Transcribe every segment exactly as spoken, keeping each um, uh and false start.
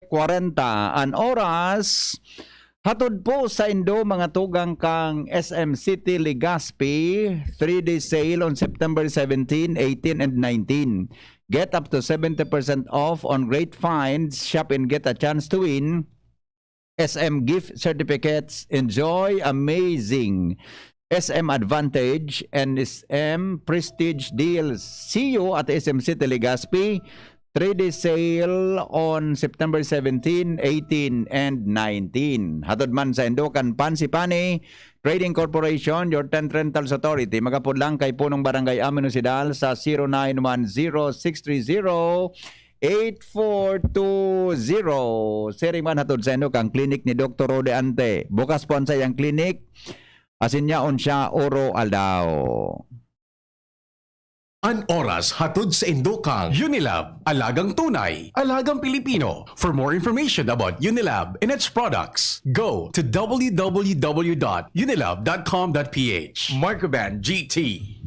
kwarenta an oras. Hatod po saindo, mga tugang, kan S M City Legazpi, three-day sale on September seventeen, eighteen, and nineteen. Get up to seventy percent off on great finds. Shop and get a chance to win S M gift certificates. Enjoy amazing S M Advantage and S M Prestige deals. See you at S M City Legazpi. Three-day sale on September seventeen, eighteen, and nineteen. Hatod man saindo kan Pansy Pani Trading Corporation, your tent rentals authority. Mag-apod lang kay Punong Barangay Amin Osidal sa zero nine one zero six three zero eight four two zero. Siring man hatod saindo kan klinik ni Doktor Rode Ante. Bukas po an saiyang klinik. Asin yaon siya oro-aldaw. An oras hatod saindo kan Unilab, alagang tunay, alagang Pilipino. For more information about Unilab and its products, go to w w w dot unilab dot com dot p h. Microban G T,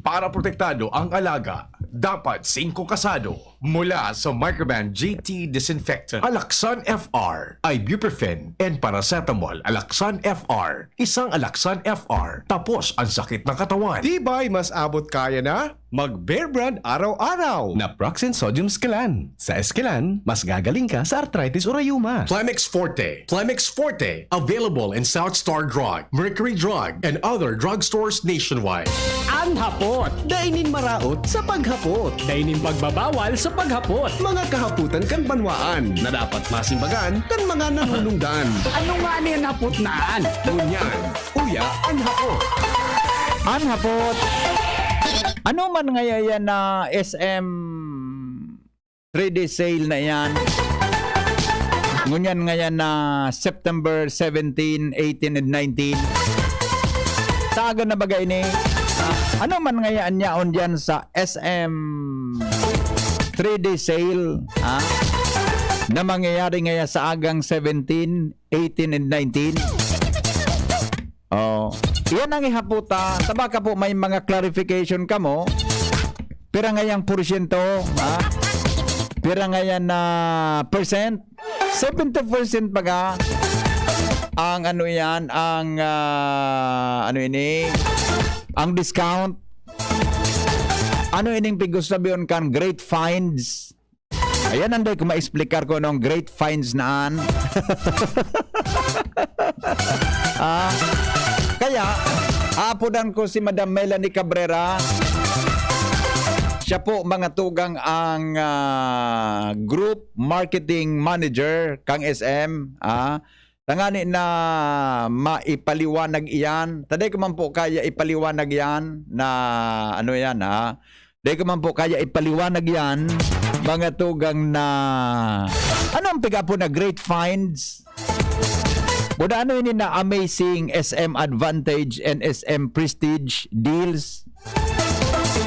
para protektado ang alaga, dapat singko kasado. Mula sa Microban G T Disinfectant, Alaxan F R, ibuprofen, and paracetamol, Alaxan F R, isang Alaxan F R, tapos ang sakit ng katawan. Tibay, mas abot kaya na mag-Bear Brand araw-araw. Naproxen Sodium Esquilan. Sa Esquilan, mas gagaling ka sa arthritis o rayuma. Plemex Forte. Plemex Forte, available in South Star Drug, Mercury Drug, and other drugstores nationwide. An hapot, dai nin maraot sa paghapot. Dai nin pagbabawal sa paghapot. Mga kahapotan kan banwaan na dapat masimbagan kan mga nanunungdan. Ano nga ni an hapot na an? Ngunyan, uya an hapot. An hapot. Ano man ngaya yan na S M three-day sale na yan? Ngunyan ngayan na September seventeen, eighteen, and nineteen. Sa aga na baga ini, ah, ano man ngaya an yaon diyan sa S M three-day sale, ha? Na mangyayari ngaya sa agang seventeen, eighteen, and nineteen? Oh, iyan ang ihaputa. Sa baka po may mga clarification kamo, pira ngayang porsyento, ha? Pira ngayan na percent? Seventy percent baga ang ano yan, ang, ah, ano ini, ang discount. Ano ining pigosabihon kan great finds? Ayan, anday ko ma-explicar ko anong great finds na an. Ah, kaya, aapodan ko si Madam Melanie Cabrera. Siya po, mga tugang, ang, ah, group marketing manager kang S M, ah. Tangani na maipaliwanag iyan. Ta dai ko man po kaya ipaliwanag yan na ano yan, ha? Dai ko man po kaya ipaliwanag yan, mga tugang na, ano ang pigapo na great finds? Buda ano ini na amazing S M Advantage and S M Prestige deals?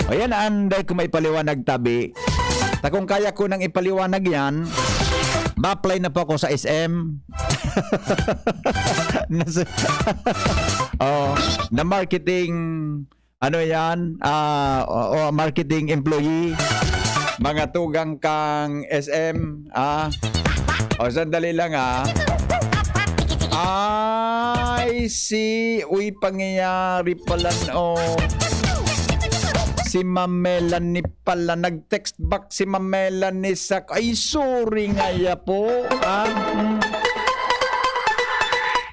Ayan, anday ko maipaliwanag tabi. Ta kung kaya ko nang ipaliwanag yan, ma-apply na po ako sa S M. Nas-, oh, na marketing, ano yan? Ah, o, o, marketing employee. Mga tugang kang S M, ah. O, sandali lang, ah. Ay, si, uy, pangyayari pala, oh. Si Ma'am Melanie pala, nag-text back si Ma'am Melanie sa, ay, sorry ngaya po, ah. Mm.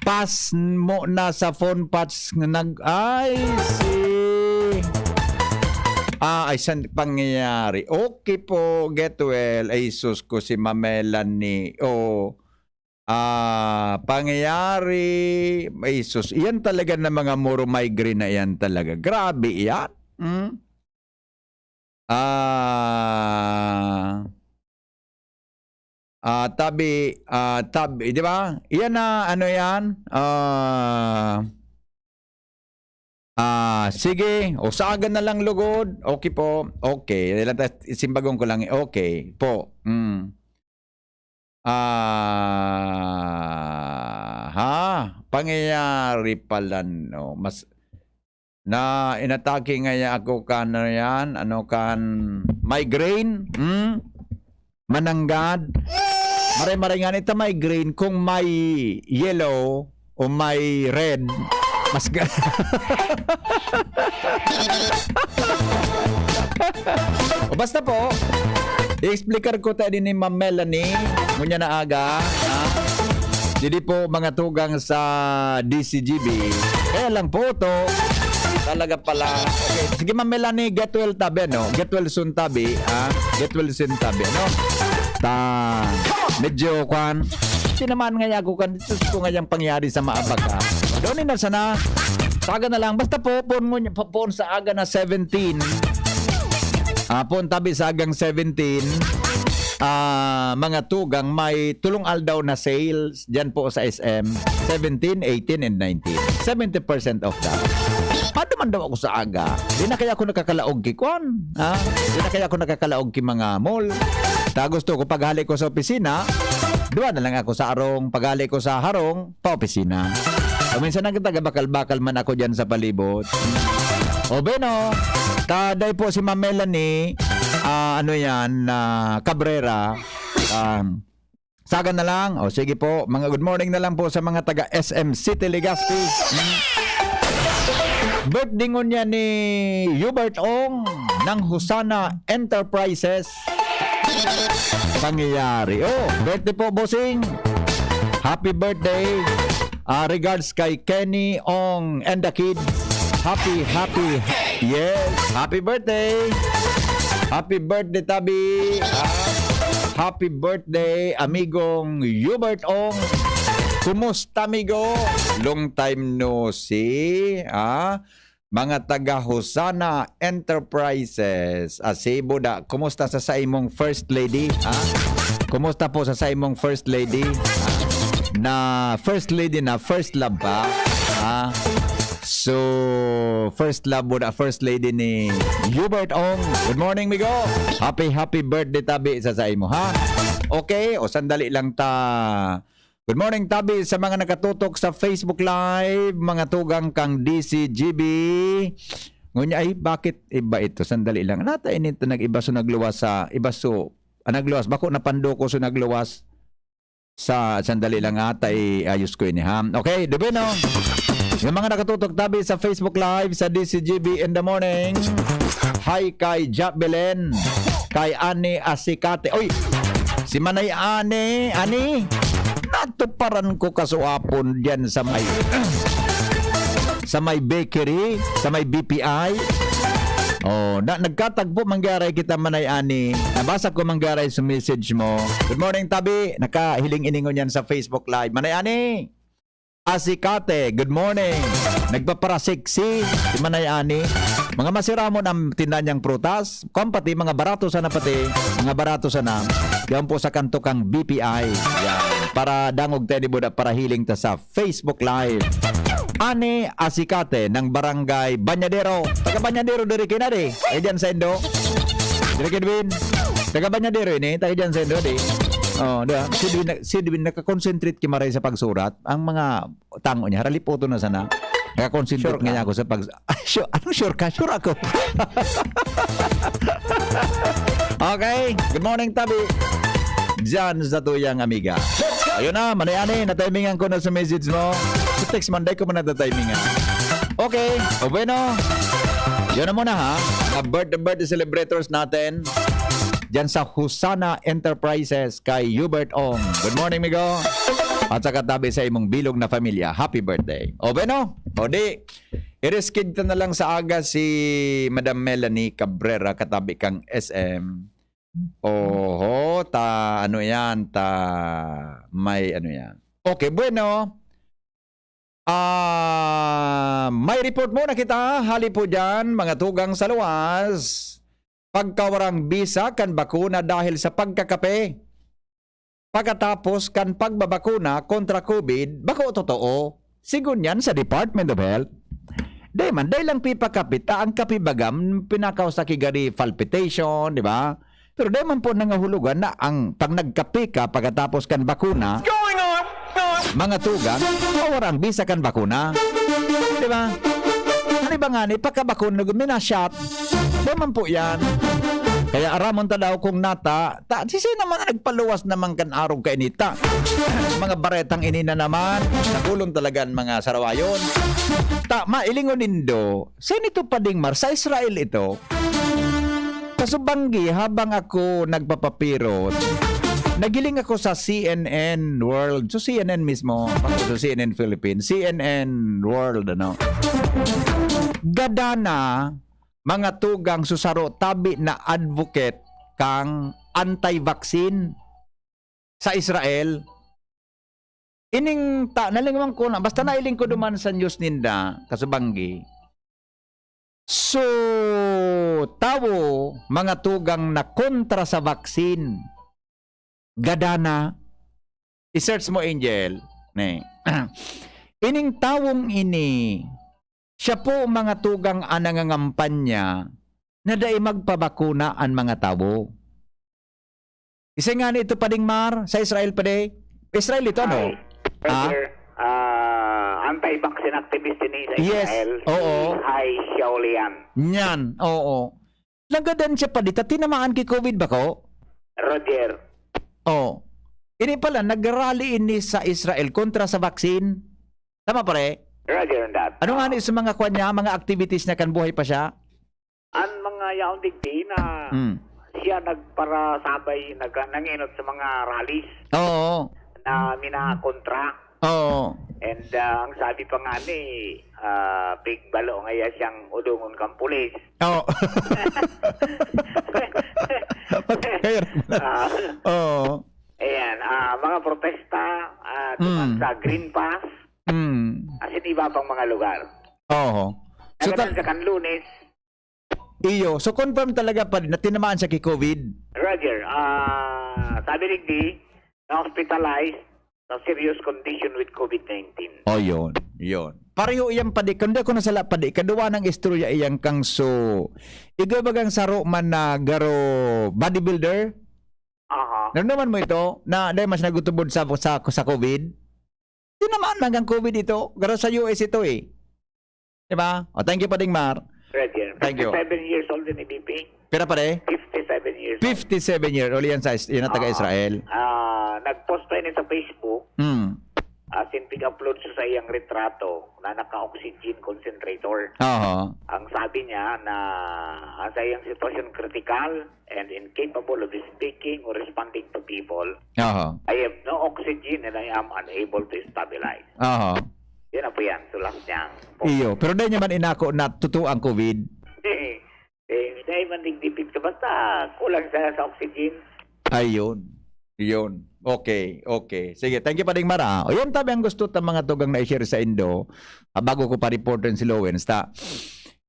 Pas mo na sa phone, pas nag, ay, si, ah, ay, san pangyayari? Okay po, get well. Ay, sus ko, si Ma'am Melanie. Oh. Ah, pangyayari, ay sus, iyan talaga na mga moro migraine na iyan talaga. Grabe iyan. Hmm? Ah, ah, tabi, ah, tabi, di ba? Iyan na, ano yan? Ah, ah, sige, usagan na lang lugod. Okay po. Okay. Ilan ta-, simbagon ko lang. Okay po. Mm. Ah, ha? Pangyayari pala, no? Mas, na inatake ngaya ako kan, ano yan? Ano, kan migraine? Hmm? Mananggad? Maray-maray nga nita may green, kung may yellow o may red, mas ga- O basta po, i-explicar ko tayo din ni Ma'am Melanie, ngunyan na aga, ha? Didi po mga tugang sa D C G B. Kaya lang po to, talaga pala. Okay, sige Ma'am Melanie, get well tabi, no? Get well soon tabi, ha? Get well soon tabi, no? Ta, medyo, kwan, hindi naman nga ako kan, Diyos ko, ngayang pangyari sa maabaga. Doon na sana, sa aga na lang. Basta po, poon, ngunyan, po, poon sa aga na seventeen. Ah, poon tabi sa agang seventeen, ah, mga tugang, may tulong aldaw na sales dyan po sa S M. Seventeen, eighteen, and nineteen. Seventy percent off daw. Paano man daw ako sa aga? Di na kaya ako nakakalaog ki kwan? Ha? Di na kaya ako nakakalaog ki mga mall? Ta gusto ko, paghali ko sa opisina, duwa na lang ako sa arong. Paghali ko sa harong, pa-opisina. O minsan nagtagabakal-bakal man ako dyan sa palibot. O beno, taday po si Ma'am Melanie, ah, ano yan, na Cabrera. Um, saga na lang. O sige po, mga good morning na lang po sa mga taga S M City, Legazpi. Hmm. Birthday ngunyan ni Hubert Ong ng Husana Enterprises. Pangyayari. Oh, birthday po, bossing. Happy birthday. Ah, regards kay Kenny Ong and the kids. Happy, happy, yes. Happy birthday. Happy birthday, Tabi. Ah, happy birthday, amigong Hubert Ong. Kumusta, amigo? Long time no see. Ah, mga taga Hosana Enterprises, Asibo da, kumusta sa saimong first lady, ha? Kumusta po sa saimong first lady, ha? Na first lady na first love pa, ha? So, first love mo na first lady ni Hubert Ong. Good morning, migo. Happy, happy birthday, tabi sa saimo, ha? Okay, o sandali lang ta. Good morning, tabi sa mga nakatutok sa Facebook Live, mga tugang kang D C G B. Ngunya, ay, bakit iba ito? Sandali lang. Nata inito nag-iba so nagluwas sa, iba so, ah, nagluwas. Bako napandoko so nagluwas sa, sandali lang ata, iayos ko ini, ha? Okay, dubin, no? Yung mga nakatutok, tabi sa Facebook Live, sa D C G B in the morning. Hi kay Ja Belen, kay Ani Asikate. Oy, si Manay Ani, Ani, natuparan ko kasuapon diyan sa may, sa may bakery, sa may B P I. Oh, na, nagkatagpo, manggaray kita, Manay Ani. Nabasa ko, manggaray, sa message mo. Good morning, tabi. Nakahiling iningon yan sa Facebook Live. Manay Ani! Asikate, good morning. Nagpaparasiksi si Manay Ani. Mga masiramon ang tinda niyang prutas. Kung pati mga barato sana pati, mga barato sana. Yan po sa kanto kang B P I. Yan. Para dangog tayo ni Buda, para hiling ta sa Facebook Live. Ani Asikate ng Barangay Banyadero. Taga Banyadero, diri kinadi. Ay, dyan sa Indo. Diri kinabin. Taga Banyadero ini. Taga dyan sa Indo, di. Oh, di ba? Si Edwin, si Edwin nakakonsentrate kimaray sa pagsurat. Ang mga tango niya, haralipoto na sana. Nakakonsentrate Sure ka? nga ako sa pag... Sure, anong sure ka? Sure ako. Okay. Good morning, tabi. Diyan sa tuyang amiga. Ayun na, manayani, natimingan ko na sa message mo. Sa text man, dai ko man natatimingan. Okay. O bueno. Yun na muna ha. Mga birthday, birthday celebrators natin. Diyan sa Husana Enterprises kay Hubert Ong. Good morning, migo. At sa katabi sa imong bilog na pamilya, happy birthday. O bueno, o di, i-riskid ta na lang sa aga si Madam Melanie Cabrera katabi kang S M. Oho, ta ano yan, ta may ano yan. Okay, bueno. Ah, may report muna kita, hali po dyan, mga tugang sa luwas. Pagkawarang bisa kan bakuna dahil sa pagkakape pagkatapos kan pagbabakuna kontra COVID, bako totoo, sigon yan sa Department of Health. Dai man, dai lang pipakapita ang kape bagam pinakaw sa kigari palpitation, di ba? Pero dai man po nangahulugan na ang pag nagkape ka pagkatapos kan bakuna, What's going on? Mga tugang, pawarang bisa kan bakuna. Di ba? Ano ba nga ni, pagkabakuna, minashot. Dai man po yan. Kaya aramon ta daw kung nata, ta, sisay naman ang nagpaluwas naman kan arog kainita? Mga baretang ini na naman, nakulong talaga ang mga sarawayon. Ta, mailingon nindo, saan ito, Pading Mar? Sa Israel ito? Kasubanggi, habang ako nagpapapirot, nagiling ako sa C N N World. So, C N N mismo, sa C N N Philippines, C N N World, ano? Gadana, mga tugang susaro tabi na advocate kang anti-vaccine sa Israel. Ining ta-, nalingawan ko na, basta nailing ko duman sa news ninda, kasubanggi. So, tawo, mga tugang na kontra sa vaccine. Gadana, i-search mo, Angel. Ne. Ining tawong ini, siya po, mga tugang, ang nangangampanya na dai magpabakuna an mga tawo. Isa nga nito, Pading Mar, sa Israel, Padi. Israel ito, ano? Ay, Ah? brother, ah, anti-vaccine activist ini sa Yes, Israel, oo. Si Hai Xiaolian. Nyan, oo. Nagadan siya, Padi, ta tinamaan ki covid ba ko? Roger. Oh. Ini pala, nagrally ini sa Israel kontra sa vaccine. Tama, pare? Roger on that. Ano nga Ah. ni sa mga kwan niya, mga activities niya kan buhay pa siya? An mga yaon digdi na Hmm. siya nagparasabay, nag-, nangenot sa mga rallies Oo. na minakontra. Oo. And, ah, ang sabi pa nga ni, ah, pigbalo ngaya siyang udungon kang pulis. Oo. Kaya Ah. Oo. Ayan, ah, mga protesta, ah, duman Hmm. sa Green Pass, Hmm. as in iba pang mga lugar. Oo. So, Nagadan tal- sa kan Lunes. Iyo. So, confirm talaga pa na tinamaan siya ki covid? Roger, ah, sabi digdi, na-hospitalized sa serious condition with covid nineteen. Oh, yun. Yun. Pareho iyan, Padi. Kung di ako nasala, Padi, kaduwa ng istorya iyan kang so, ikaw bagang saro man na garo bodybuilder? Aha. Naramdaman mo ito? Na dahil mas nagutubod sa, sa, sa covid? Tinamaan man kang covid ito. Garo sa U S ito eh. Di ba? O, thank you, Pading Mar. Roger. Thank you. Fifty-seven years old din, B P. Pira, Padi? Fifty-seven years old. Fifty-seven year old, yan sa is-, yan ang taga Oo. Israel. Ah, nag-post pa yun sa Facebook. Hmm. As in, pig-upload sa iyang retrato na naka-oxygen concentrator. Oho. Ang sabi niya na ang sa iyang sitwasyon kritikal and incapable of speaking or responding to people. Oho. I have no oxygen and I am unable to stabilize. Oho. Yan na po yan. So, last niya. Iyo. Pero dahil niya man inako na totoo ang covid. Eh, dahil man digdipit ka, basta kulang sa, sa oxygen. Ayun. Yun. Okay, okay. Sige, thank you, Pading Mara. O, yan tabi ang gusto ta mga tugang na i-share sa indo. Ah, bago ko pa-reportan si Lowens, ta.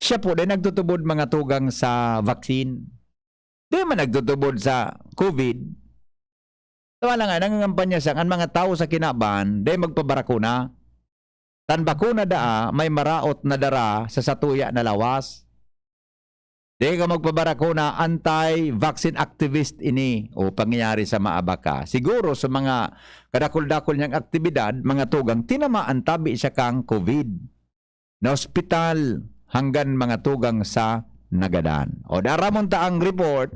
Siya po, dahil nagtutubod mga tugang sa vaccine. Di man nagtutubod sa covid. Tama lang nga, nangangampanya siya, ang mga tawo sa kinaban, dahil magpabarakuna. Tan bakuna daa, may maraot na dara sa satuya na lawas. Di ka magpabarakuna, anti-vaccine activist ini o pangyayari sa maaba ka. Siguro sa mga kadakul-dakul niyang aktibidad, mga tugang, tinamaan tabi siya kang covid. Na ospital hanggang mga tugang sa nagadan. O, daramon ta ang report,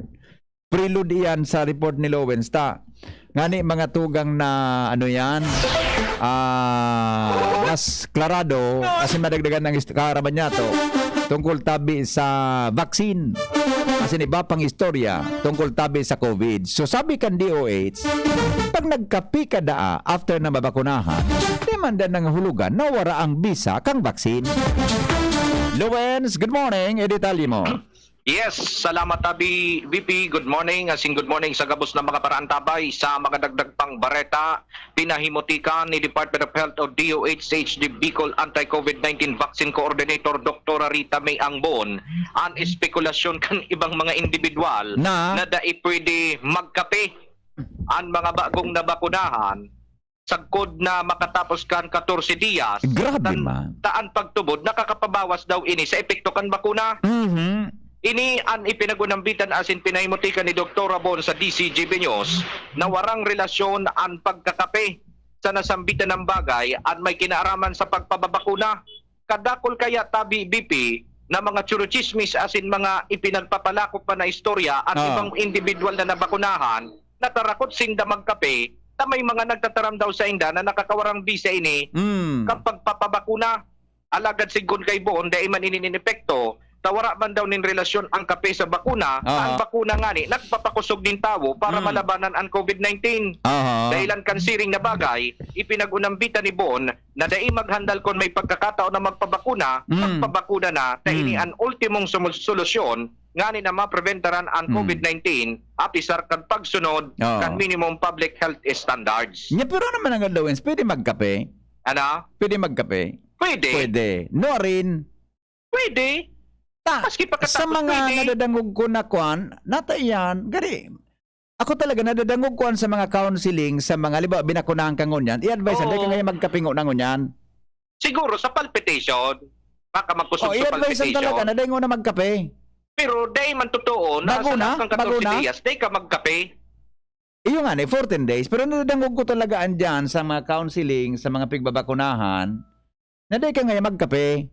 prelude iyan sa report ni Lowens ta. Ngani mga tugang na, ano yan, ah, mas klarado, kasi madagdagan ng ist-, kaaraman niya to, tungkol tabi sa vaccine. Kasi iba pang istorya tungkol tabi sa covid. So sabi kan D O H, pag nagkapi ka daa after na mabakunahan, di man da nangahulugan na wara ang bisa kang vaccine. Lowens, good morning. E detalye mo. Yes, salamat, Abi V P. Good morning. As in, good morning sa gabos na mga paraantabay. Sa mga dagdag pang bareta, pinahimutikan ni Department of Health o D O H H D Bicol Anti-covid nineteen Vaccine Coordinator Doktora Rita May Angbon an espekulasyon kan ibang mga individual Na? na dai pwede magkape an mga bagong nabakunahan sagkod na makatapos kan katorse diyas, Grabe tan-, man. taan pagtubod, nakakapabawas daw ini sa epekto kan bakuna. Mhm. Ini an ipinag-unambitan asin pinahimutikan ni Doktora Bon sa D C G B News na warang relasyon an pagkakape sa nasambitan na bagay an may kinaaraman sa pagpababakuna. Kadakul kaya tabi, B P, na mga churochismis asin mga ipinagpapalakop pa na istorya at Ah. ibang individual na nabakunahan, natarakot sinda magkape na may mga nagtataram daw sainda na nakakawarang bisa ini Mm. kan pagpapabakuna. Alagad sigon kay Bon, dai man ini nin epekto, ta wara man daw nin relasyon ang kape sa bakuna, ta ang Aha. bakuna ngani nagpapakusog nin tawo para Mm. malabanan an covid nineteen. Aha. Dahilan kan siring na bagay, ipinag-unambita ni Bon na dai maghandal kon may pagkakataon na magpabakuna, Mm. magpabakuna na, ta ini Mm. an ultimong sumu-, solusyon ngani na mapreventaran an Mm. covid nineteen, apisar kan pagsunod Oo. kan minimum public health standards. Nya, pero ano man ang gagawin? Pwede magkape? Ano? Pwede magkape? Pwede. Pwede. Nuarin? Pwede. Ta, Maski pagkatapos sa mga pwede. nadadangog ko na kwan, nata iyan, gari, ako talaga, nadadangog ko an sa mga counseling, sa mga, halimbawa, binakunahan ka ngunyan, i-advise, "Dai ka Oo. ngayon magkape nguna ngunyan." Siguro sa palpitation, baka magkusog Oh, sa i-advise an palpitation. talaga na dai nguna magkape. Pero dai man totoo na Bago sa na? loob kan Bago katorse na? diyas, dai ka magkape. Iyo nga ni, fourteen days. Pero nadadangog ko talaga andyan sa mga counseling, sa mga pigbabakunahan, na dai ka ngayon magkape.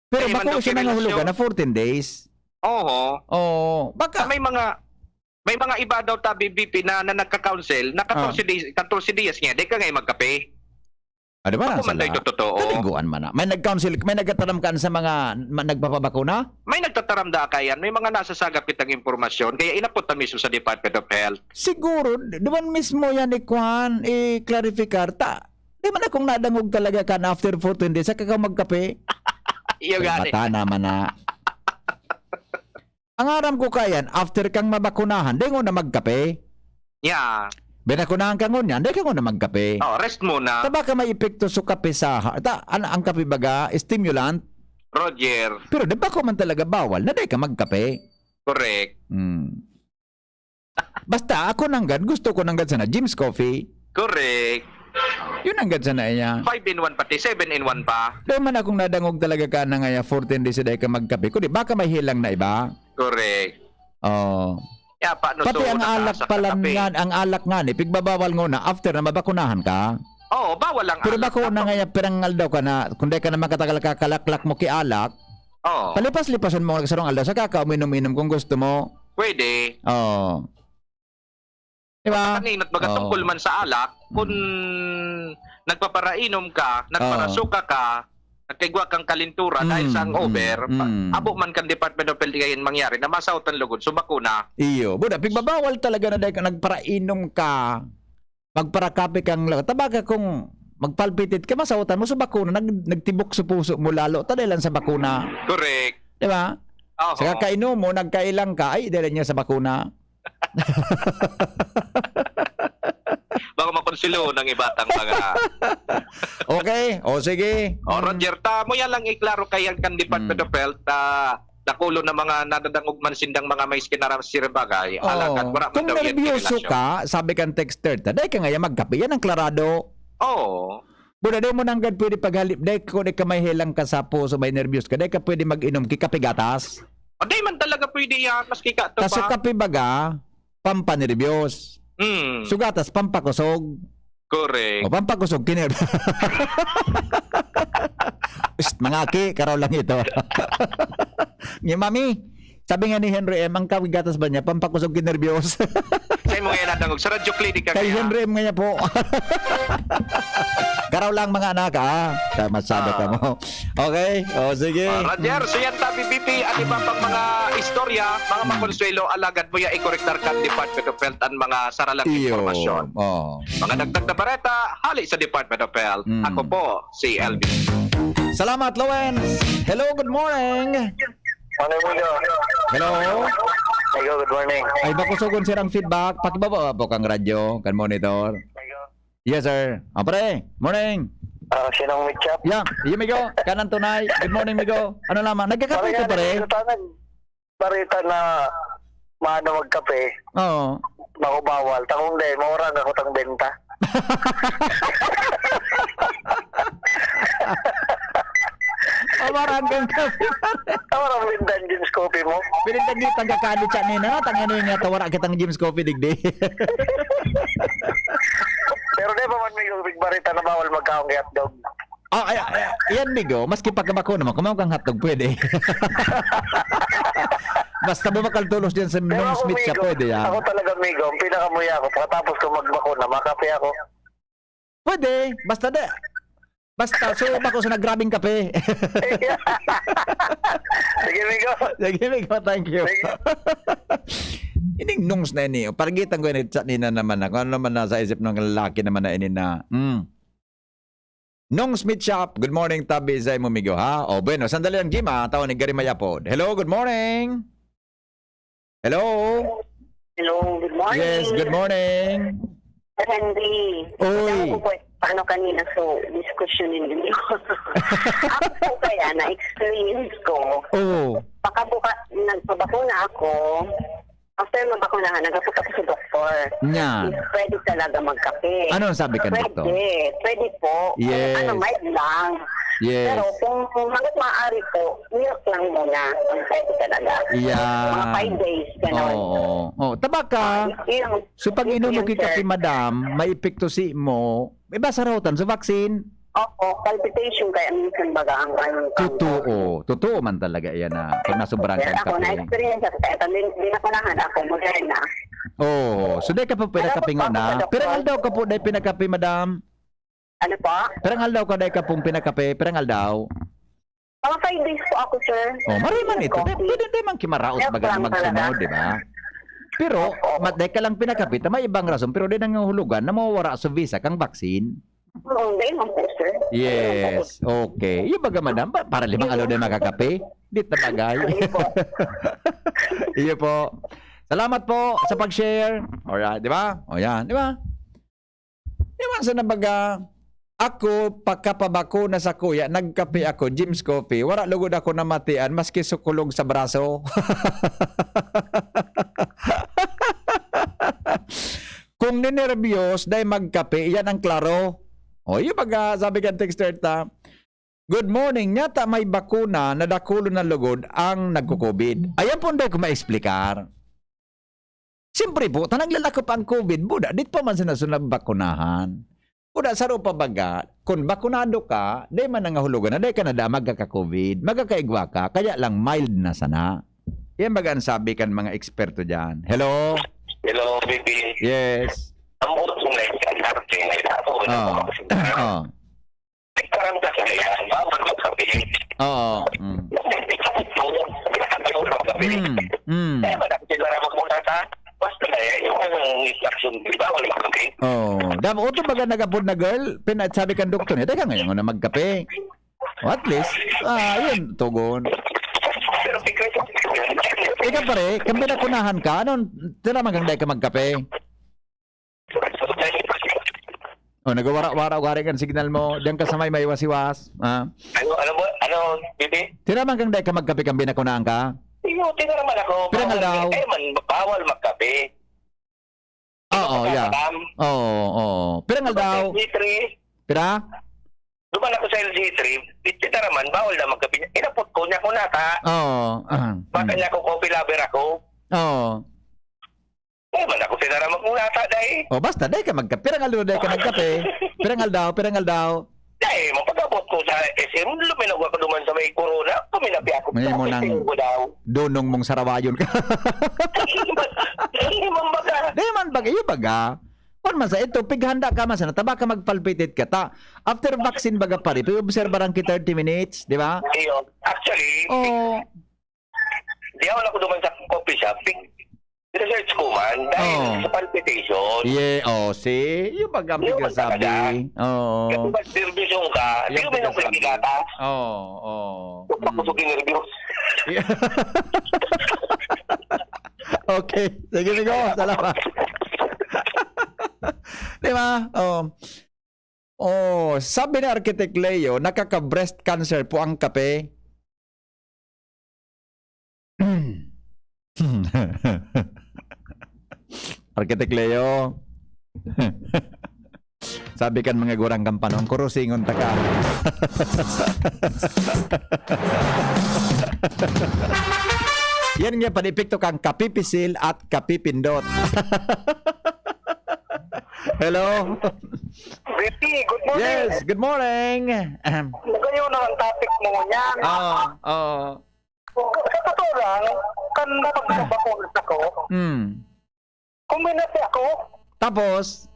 Pero Dai man bako daw siya nangahulugan kirelasyon. na fourteen days. Oho. Oo. Baka May mga, may mga iba daw tabi, B P, na, na nagka-counsel, na Ah. katorse days, katorse days niya, dai ka ngayon magkape. Ah, di ba? Bako man daw Sala. ito totoo. Kaliguan man na. May nag-counsel, may nagtataram kan sa mga ma-, nagpapabakuna? May nagtataram da kayan. May mga nasasagap kitang impormasyon. Kaya inapot na mismo sa Department of Health. Siguro, d-, duman mismo yan, ikuan, i-clarificar. Ta, di man akong nadangog talaga kan after fourteen days, saka ka magkape. Iyo Ay, gani. bata naman na. Ang aram ko kayan, after kang mabakunahan, dai ngona magkape. Yeah. Binakunahan ka ngunyan, dai ka ngona magkape. Oh, rest muna. Ta baka may epekto sa kape sa ha-, ta, an-, ang kape baga, stimulant. Roger. Pero di ba ko man talaga bawal na dai ka magkape? Correct. Hmm. Basta ako nanggad, gusto ko nanggad sana Jim's Coffee. Correct. Yun ang gad sana iya. Five in one pati, seven in one pa. Dai man akong nadangog talaga ka na ngaya fourteen days dai ka magkape. Kundi baka may helang na iba. Correct. Oh. Kaya paano Pati so ang alak nataas ang pala kape? nga, ang alak nga ni, pigbabawal ngona after na mabakunahan ka. Oo, bawal ang Pero alak. bako na Tapos ngaya pirang aldaw ka na, kung dai ka na makatagal kakalaklak mo ki alak, Oo. palipas-lipason mo ang sarong aldaw, saka ka uminom-inom kung gusto mo. Pwede. Oo. Di ba? Kanina, baga Oo. tungkol man sa alak, kung Hmm. nagpaparainom ka, Oo. nagparasuka ka, nagkaigwa kang kalintura dahil sa Hmm, hangover, hmm, pa-, hmm. abo man kan Department of Health ngayon mangyari na masaotan lugod, so bakuna. Iyo. Buda, pigbabawal talaga na dahil ka nagparainom ka, magparakape kang la-, tabaga kung magpalpitit ka, masaotan mo, so bakuna, nag-, nagtibok sa puso mo lalo, ta dahil lang sa bakuna. Correct. Di ba? Oho. Sa kakainom mo, nagkailang ka, ay, dahil niya sa bakuna. Baka makonsilo ng iba tang mga Okay, o sige. O, Mm. Roger, ta, mo yan lang iklaro kay ang kan Department Mm. of Health, ah, dakulo na mga nadadangog man sindang mga may skinara sirang bagay. Oo. Alagad, wala man Kung daw yan nerbiyoso kirelasyon. ka, sabi kan texter, ta, dai ka ngaya magkape, yan ang klarado. Oo. Buda, dai mo nanggad pwede paghalip, dai kung di ka may helang ka sa puso, may nerbyos ka, dai ka pwede mag-inom ki kape gatas. O, dai man talaga pwede yan, maski ka to Ta sa pa. kape baga, pampanerbyos. Mm. Sa gatas, pampakusog. Correct. O, pampakusog, kiner-, Psst, mga aki, karaw lang ito. Ni Mami, sabi nga ni Henry M, ang kape gatas ba niya, pampakusog ki nerbyos? Sa imo ngayon nadangog, sa Radyo Clinic ka Kay kaya? Henry M ngayon po. Karaw lang, mga anak, ah. Kaya masyado Ah. ka mo. Okay, o sige. Ah, Roger, so yan tabi, B P, at iba pang mga istorya, mga Hmm. makonsuelo, alagad mo ya ikorektar kan Department of Health ang mga saralang Iyo. impormasyon. Oh. Mga dagdag na bareta, hali sa Department of Health. Hmm. Ako po, si Elvin. Salamat, Lawrence. Hello, good morning. Morning, Migo. Hello. Migo, good morning. Ay, bakusogon sirang feedback. Pakibaba po kang radyo, kan monitor. Migo. Yes, sir. Ah, pre, morning. Ah, sinong Mitchap? Yeah, iyo, Migo. Kanan tunay. Good morning, Migo. Ano lamang? Nagkakape ka, Pare, pare? ano, ano, barita na maano magkape. Oo. Bako bawal. Takong dai, maurang ako tang benta. Pamarang kang kape. Tawara mo yung Dungeons Coffee mo? Pinintagit ang kakadit siya nina, tangin mo yung nga tawara kitang Jim's Coffee digdi. Pero di ba man may big barita na bawal magkaon kay hotdog? Ah, ay, ay, yan, Migo. Maski pagkabakuna mo, kumain kang hotdog, pwede. Basta bumakal tolos dyan sa Pero Nong ako, Smith siya, Migo, pwede yan. Ako talaga, Migo, ang pinakamuya ko, pagkatapos ko magbakuna, makape ako. Pwede. Basta de. Basta, so, bako sa nagrabing kape. Sige, Migo. Sige, Migo. Thank you. Sige. Ining nongs na ini, oh. Paragitan ko ini, chat nina naman na. Kung ano naman nasa isip ng lalaki naman na ini na, hmm. Nong Smith Shop, good morning, tabi sa imo, Migo, ha? O, bueno, sandali lang, Jim, ha? Tao ni Gary Mayapod. Hello, good morning. Hello? Hello, good morning. Yes, good morning. Sir Henry, Oy. Alam ko po, paano kanina so diskusyon ninyo? Ako po kaya na-experience ko, Oo. Pagkabuka, nagpabakuna ako, after mabakunahan, nagapot ako sa doktor. Yan. Is pwede talaga magkape. Ano ang sabi ka, Pwede. doktor? Pwede po. Yes. Ano, mild lang. Yes. Pero kung, kung hanggat maaari po, milk lang muna ang pwede talaga. Yeah. Mga five days, ganon. Oo. Oh, tabaka. Ah, yun, So, pag yun inom mo yun, kay kape, sir. madam, may epekto si mo, may basarahotan sa vaccine. Opo, palpitation kaya minsan baga ang ano, ang Totoo. Totoo man talaga yan na pag nasobrahan Sir, kang ako, kape. na-experience ako. Kaya pag din, din ako nahan, ako, Moderna. Oo. So, dai ka po Ano pinakape po, nga na? Papa, Doktor? Pirang aldaw ka po, dai pinakape, madam? Ano po? Pirang aldaw ka, dai ka pong pinakape? Pirang aldaw? Mga five days po ako, sir. Oh, mari man ito. Coffee. Pwede, pwede man kimaraot Milk baga lang naman talaga. sunod, di ba? Pero, Opo. mat-, dai ka lang pinakape, ta may ibang rason, pero di nangangahulugan na mawawara sa visa kang vaccine. Oo, dai man po, sir. Yes. Okay. Yung baga, madam, pa-, para limang Yung aldaw na makakape? Di ta bagay. Hindi po. Iyo po. Salamat po sa pag-share. Alright, di ba? O yan, di ba? Di ba, sa nabaga, ako, pagkapabakuna sa kuya, nagkape ako, Jim's Coffee. Wala lugod ako namatian, maski sukulog sa braso. Kung ninerbiyos, dai magkape, yan ang klaro. O, yung baga, sabi kan texter ta, "Good morning, nyata may bakuna na dakulon na lugod ang nagko-covid." Ayan po, hindi ko ma-explicar. Siyempre po, ta naglalakop ang covid, buda, di pa man sila sunab bakunahan. Buda, saro pa baga, kung bakunado ka, di man nangahulugan na, di ka na da magkaka-covid, magkakaigwa ka, kaya lang mild na sana. Yan baga ang sabi kan mga eksperto dyan. Hello? Hello, B B. Yes. Ang buot kong life, ang sabi ko, may tapo, Ah. Ah. Parang kasi yan, bawal magkape. Oo. Mm. Bawal magkape. Mm. Mm. Kaya madami sila na magmuna sa, basta na yan, yung instruction, di ba, bawal magkape. Oo. Dam-, oto baga nag-apod na girl, pina-, sabi kan doktor niya, "Teka, ngayon ko na magkape." O, at least, ah, yun, tugon. Pero secret. Ikaw, pare, kung pinakunahan ka, anong, tira man kang dai ka magkape? O, nagwawara-wara, wari kan signal mo. Diyan ka sa may maiwas-iwas, ha? Ano, ano mo? Ano, B B? Tira man kang dai ka magkape kan binakunahan ka? Iyo, tira man ako. Pirang Bawal aldaw? eh, man, bawal magkape. Oo, Ano, yeah. madam? Oo, oo. Pirang Duman aldaw? sa L G three. Pira? Duman ako sa L G three. Tira man, bawal na magkape. Inapot ko niya ko nata. Oo, ah, Baka mm. niya ako coffee lover ako. Oo. Eh, man ako sinara magnata, day. O, basta, dai ka magka-, pirang aldaw, dai ka nagkape? Pirang aldaw, pirang aldaw? Day, mapag-abot ko sa S M, luminaw ako duman sa may Corona, kuminapi ako. May Sa mo nang Testing ko daw. dunong mong sarawayon ka. Dai man baga. Dai man baga, iyo baga. Kung man sa ito, pighanda ka man sa nataba ka, magpalpitate ka ta. After vaccine baga pare, pag-obserbaran ki thirty minutes, di ba? Iyo. Actually, Oh. Diyaw na ko duman sa coffee shop. Pig-, research ko man, dahil Oh. sa palpitation. Yeah, oh, see? Yung pag-amping Yung ka sabi. talaga. Oh. Kasi mas nervyosong ka, Yung di mo pag-asabi. nagpapalagay ka. Oh, oh. Huwag Mm. ako sugi nervyos. Yeah. Okay. Sige, Migo. Salamat. Di ba? Oh. Oh, sabi ni Architect Leo, nakaka-breast cancer po ang kape. Architect Leo. Sabi kan mga gurang kan panahon, "Kurusingon ta ka." Yan nga, panepekto kang kapipisil at kapipindot. Hello? Ricky, good morning. Yes, good morning. Ahem. Magayon ang topic mo niyan. Oo, oo. Sa totoo lang, kan pagbabakuna ako, Mm. kuminati ako. Tapos?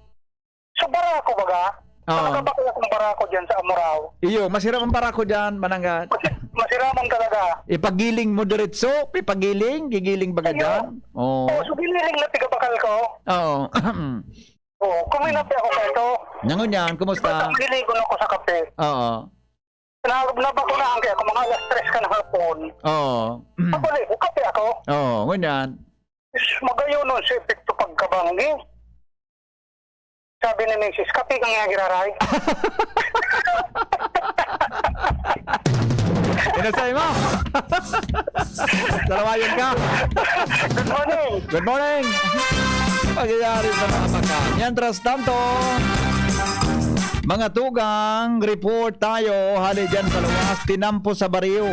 Sa barako, baga? Oo. Nakabakla akong barako dyan sa Amurao. Iyo, masiram ang barako dyan, manangga. Masi-, masiraman talaga. Ipagiling mo diretso, ipagiling, gigiling baga Iyo. dyan. Oo. Oo, so giniling na tigabakal ko. Oo. Oo, kuminati ako sa ito. Nangunyan, kumusta? Basta maliligo na ako sa kape. Oo. Na, nabakunahan kaya ako mga alas tres ka ng hapon. Oo. Pabalik, kape ako. Oo, ngunyan. Is, magayon nun sa epekto pagkabanggi. Sabi ni misis, "Kape ka nga giraray." Inasay mo. Salawayan ka. Good morning. Good morning. Pangyayari sa mga baka. Mientras tanto, mga tugang, report tayo hali dyan sa luwas. Tinampo sa baryo.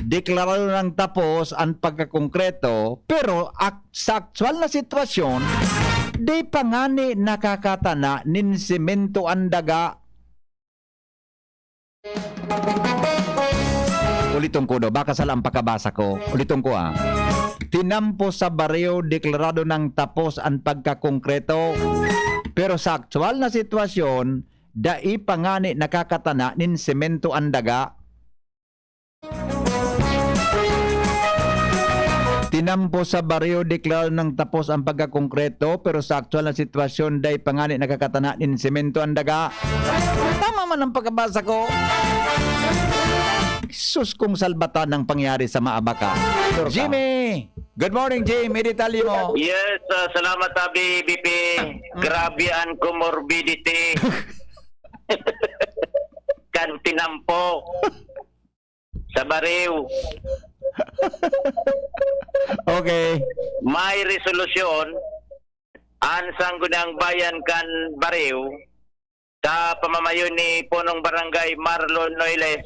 Deklarado ng tapos ang pagkakongkreto, pero ak-, sa aktual na sitwasyon, di pa ngani nakakatana nin semento ang daga. Uliton ko daw, baka sala ang pakabasa ko. Uliton ko, ah. Tinampo sa baryo, deklarado ng tapos ang pagkakongkreto. Pero sa aktual na sitwasyon, dai pa ngani nakakatana nin semento ang daga. Tinampo sa baryo, deklarado ng tapos ang pagkakongkreto, pero sa aktual na sitwasyon, dai pa ngani nakakatana nin semento ang daga. Tama man ang pagkabasa ko. Sus, kung salbatan ang pangyari sa Maabaka. Sure ka? Jimmy! Good morning, Jimmy. Detalye mo. Yes, ah, salamat, Abi, B P. Mm. Grabe ang comorbidity. Kan tinampo. Sa Bariw. Okay. May resolusyon ang Sangguniang Bayan kan Bariw sa pamamayo ni Punong Barangay Marlon Noiles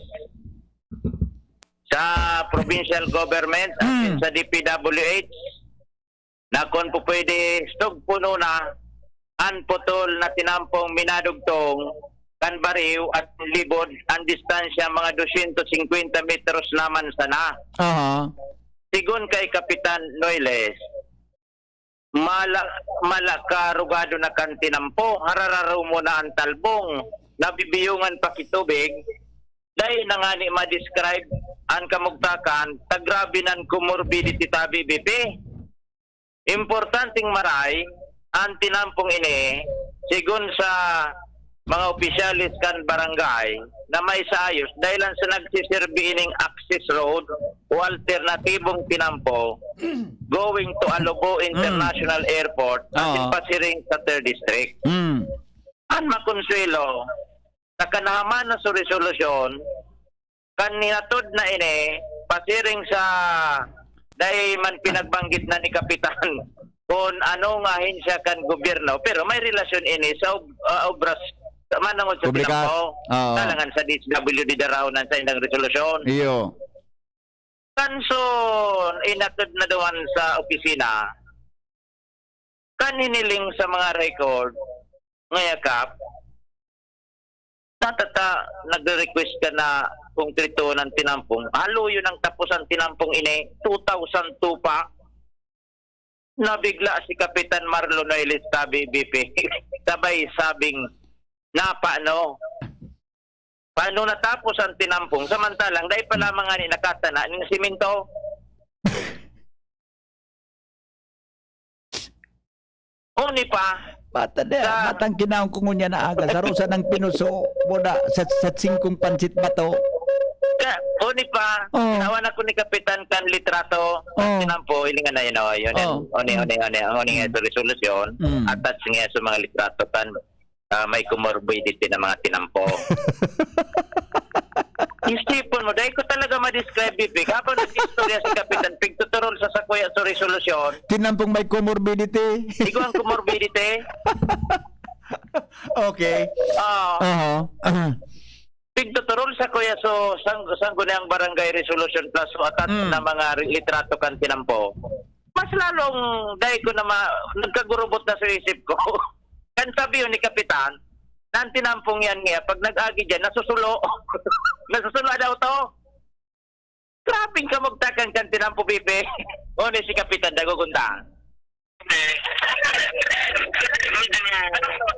sa provincial government at Mm. sa D P W H na kun po pwede, sugpunon na an putol na tinampong minadugtong kan bariw at libod, an distansya mga dosyentos singkwenta metros lamang sana. Aha. Sigon kay Kapitan Noiles, mala-, mala ka rugado na kan tinampo, harararo mo na an talbong, nabibiyungan pa ki tubig, dai na ngani ma-describe an kamugtakan, ta grabe nan comorbidity tabi, B P. Importanteng maray, an tinampong ini, sigon sa mga opisyales kan barangay, na may sayos dahil lang sa nagsiserbi ining access road o alternatibong tinampo going to Alobo Mm. International Airport asin Oo. pasiring sa Third District. Mm. An makonsuwelo, sa kanahaman na su resolusyon, kan hinatod na ini, pasiring sa dai man pinagbanggit na ni Kapitan kun anong ahensya kan gobyerno, pero may relasyon ini sa ob-, ah, obras, sa manangod sa Publika. tinampo. Oo. Talangan sa D S W D daraw nan sa indang resolusyon. Iyo. Kan su inatod na duman sa opisina, kan hiniling sa mga record, ngaya kap, natata-, nagre-request ka na konkreto ng tinampong. Haluyo nang tapos ang tinampong ini, two thousand two pa. Nabigla si Kapitan Marlon Noiles, tabi, B P. Sabay sabing, "Napano? Paano natapos ang tinampong? Samantalang dai pa lamang ngani nakatana nin simento." Uni pa, Bata na, sa matang kinaon ko ngunyan na aga. Sa rosa ng pinuso, muna sa, sa singkong pansit bato. Ka, uni pa, Oh. Tinawan ako ni Kapitan kan litrato. Oh. Tinampo, ilingan na yun, oh, yun, Oh. Uni, uni, uni, ang uni nga Mm. sa resolusyon, Mm. attach nga sa mga litrato kan, ah, may comorbidity na mga tinampo. Isipon mo, dahil ko talaga ma-describe, Bibig, habang nag-istorya si Kapitan, pigtuturol sa sakuya sa resolusyon. Tinampong may comorbidity. Igo ang comorbidity. Okay. Oo. Aha. Pigtuturol sa kuya so sang-, sangguniang barangay resolution plus so atat Mm. na mga re-, litrato kan tinampo. Mas lalong dahil ko na ma-, nagkagurubot na sa isip ko. Kan sabi yun ni Kapitan, na ang tinampong yan nga, pag nag-agi dyan, nasusulo. Nasusulo daw to. Grabeng kamugtakan kan tinampo, Bibi. O, ni si Kapitan, dagogonta. Hindi, hindi mo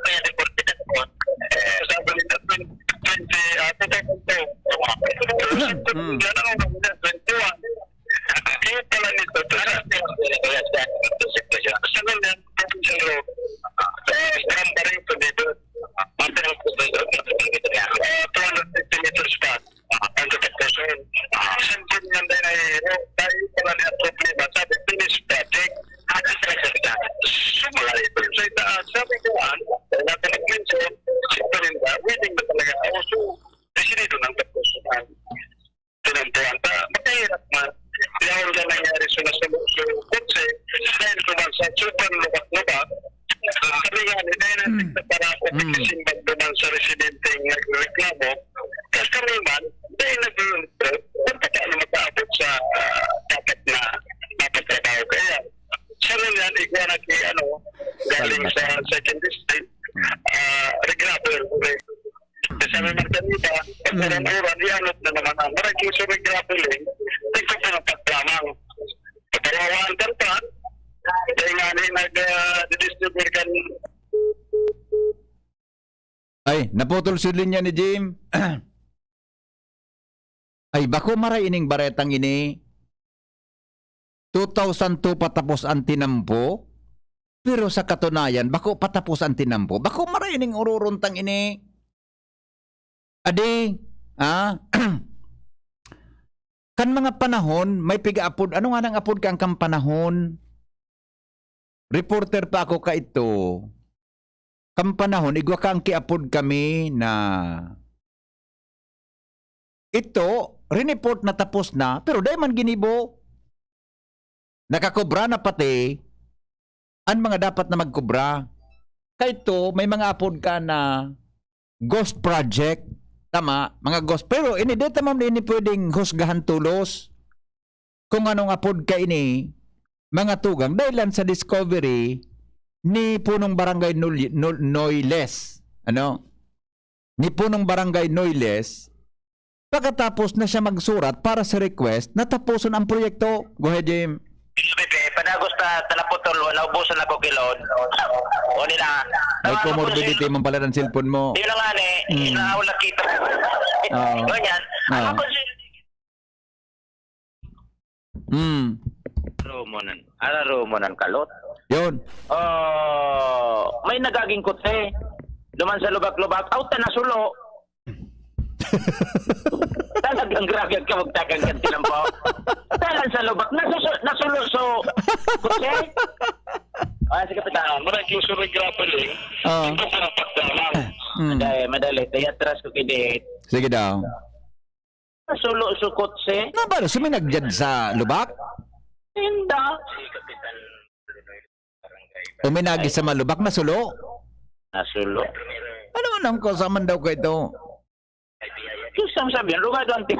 pwede kung pinagpon. Eh, sabi nila, twenty, ah, two thousand two. Hmm. Yan ang twenty-one. Yung pala nito, sa ngayon, provincial road. Eh, from Barrio to Dito. Matang po sa, eh, two hundred fifty meters pa. Ah, ang katapusan. Ah, saan po niyan tayo nahihiro? Dahil pala niya problema, sabi, finish project. At sa salita, sumala ito sa itaas. Sabi ko, ano? Wala ka nag-mention, si Parinda, willing na talaga ako. So, desidido ng katapusan. Tinampuan ta, makahirap man. Yaon ka nangyari sa nasulo sa kotse, dahil naman sa sobrang lubak-lubak, kami nga, ni dahil natin Mm. sa para ako Mm. pagkasimbag naman sa residente nga nagreklamo, kasi kami man, dahil nag-iinto, kung paano makaabot sa, ah, dapat na mapagtrabaho. Kaya, sa ngayon, igwa na ki, ano, galing Salva. sa second district, Mm. ah, regrabber, okay. Sa may Magdanita, pag Mm. uran-uran, ianot na naman ang marakis o may grappling. Tigpagpapag lamang. Pagkawawaan kan pan, dahil nga ni nag, ah, didistribuir kan Ay, naputol si linya ni Jim. Ay, bako maray ining baretang ini. Two thousand two pa tapos ang tinampo, pero sa katunayan, bako pa tapos ang tinampo. Bako maray ning ororontang ini. Adi, ah, kan mga panahon, may piga-apod. Ano nga nang apod ka ang kan panahon? Reporter pa ako kaito. Kan panahon, igwa ka ang kiapod kami na ito, rineport na tapos na, pero dai man ginibo. Nakakobra na pati an mga dapat na magkobra. Kaito, may mga apod ka na ghost project. Tama, mga ghost. Pero ini, di ta man ini pwedeng husgahan tolos kung anong apod ka ini, mga tugang. Dahil lang sa discovery ni punong barangay Nul-, Nul-, Noiles. Ano? Ni punong barangay Noiles, pagkatapos na siya magsurat para sa request na tapuson ang proyekto. Go ahead, Jim. Pepe, padagos ta, ta naputol, wala, naubusan ako kilod. O nila. May comorbidity man pala ng cellphone mo. Yun na nga ni, Mm. inaawla kita. Oo. Ganyan. Oo. Ako si Mm. Aro mo nan, araro mo nan kalot. Yun. Oh, may nagaging kutse. Duman sa lubak-lubak, out na nasulo. Talagang grabe ang kamugtakan kan tinampo. Dalan sa lubak, nasusu-, nasulo so kutse. Ah, si Kapitan. Ah, mura yung suroy grappling. Oo. Ito sa pagdamang. Mm. Madali, madali. Kaya atras ko kidit. Sige daw. Nasulo so kotse. Na ba, suminag dyan sa lubak? Inda. Uminagi sa malubak, nasulo? Nasulo. Ano man ang kosa man daw ko ito? Gusto mo sabihin, rugado ang ti-,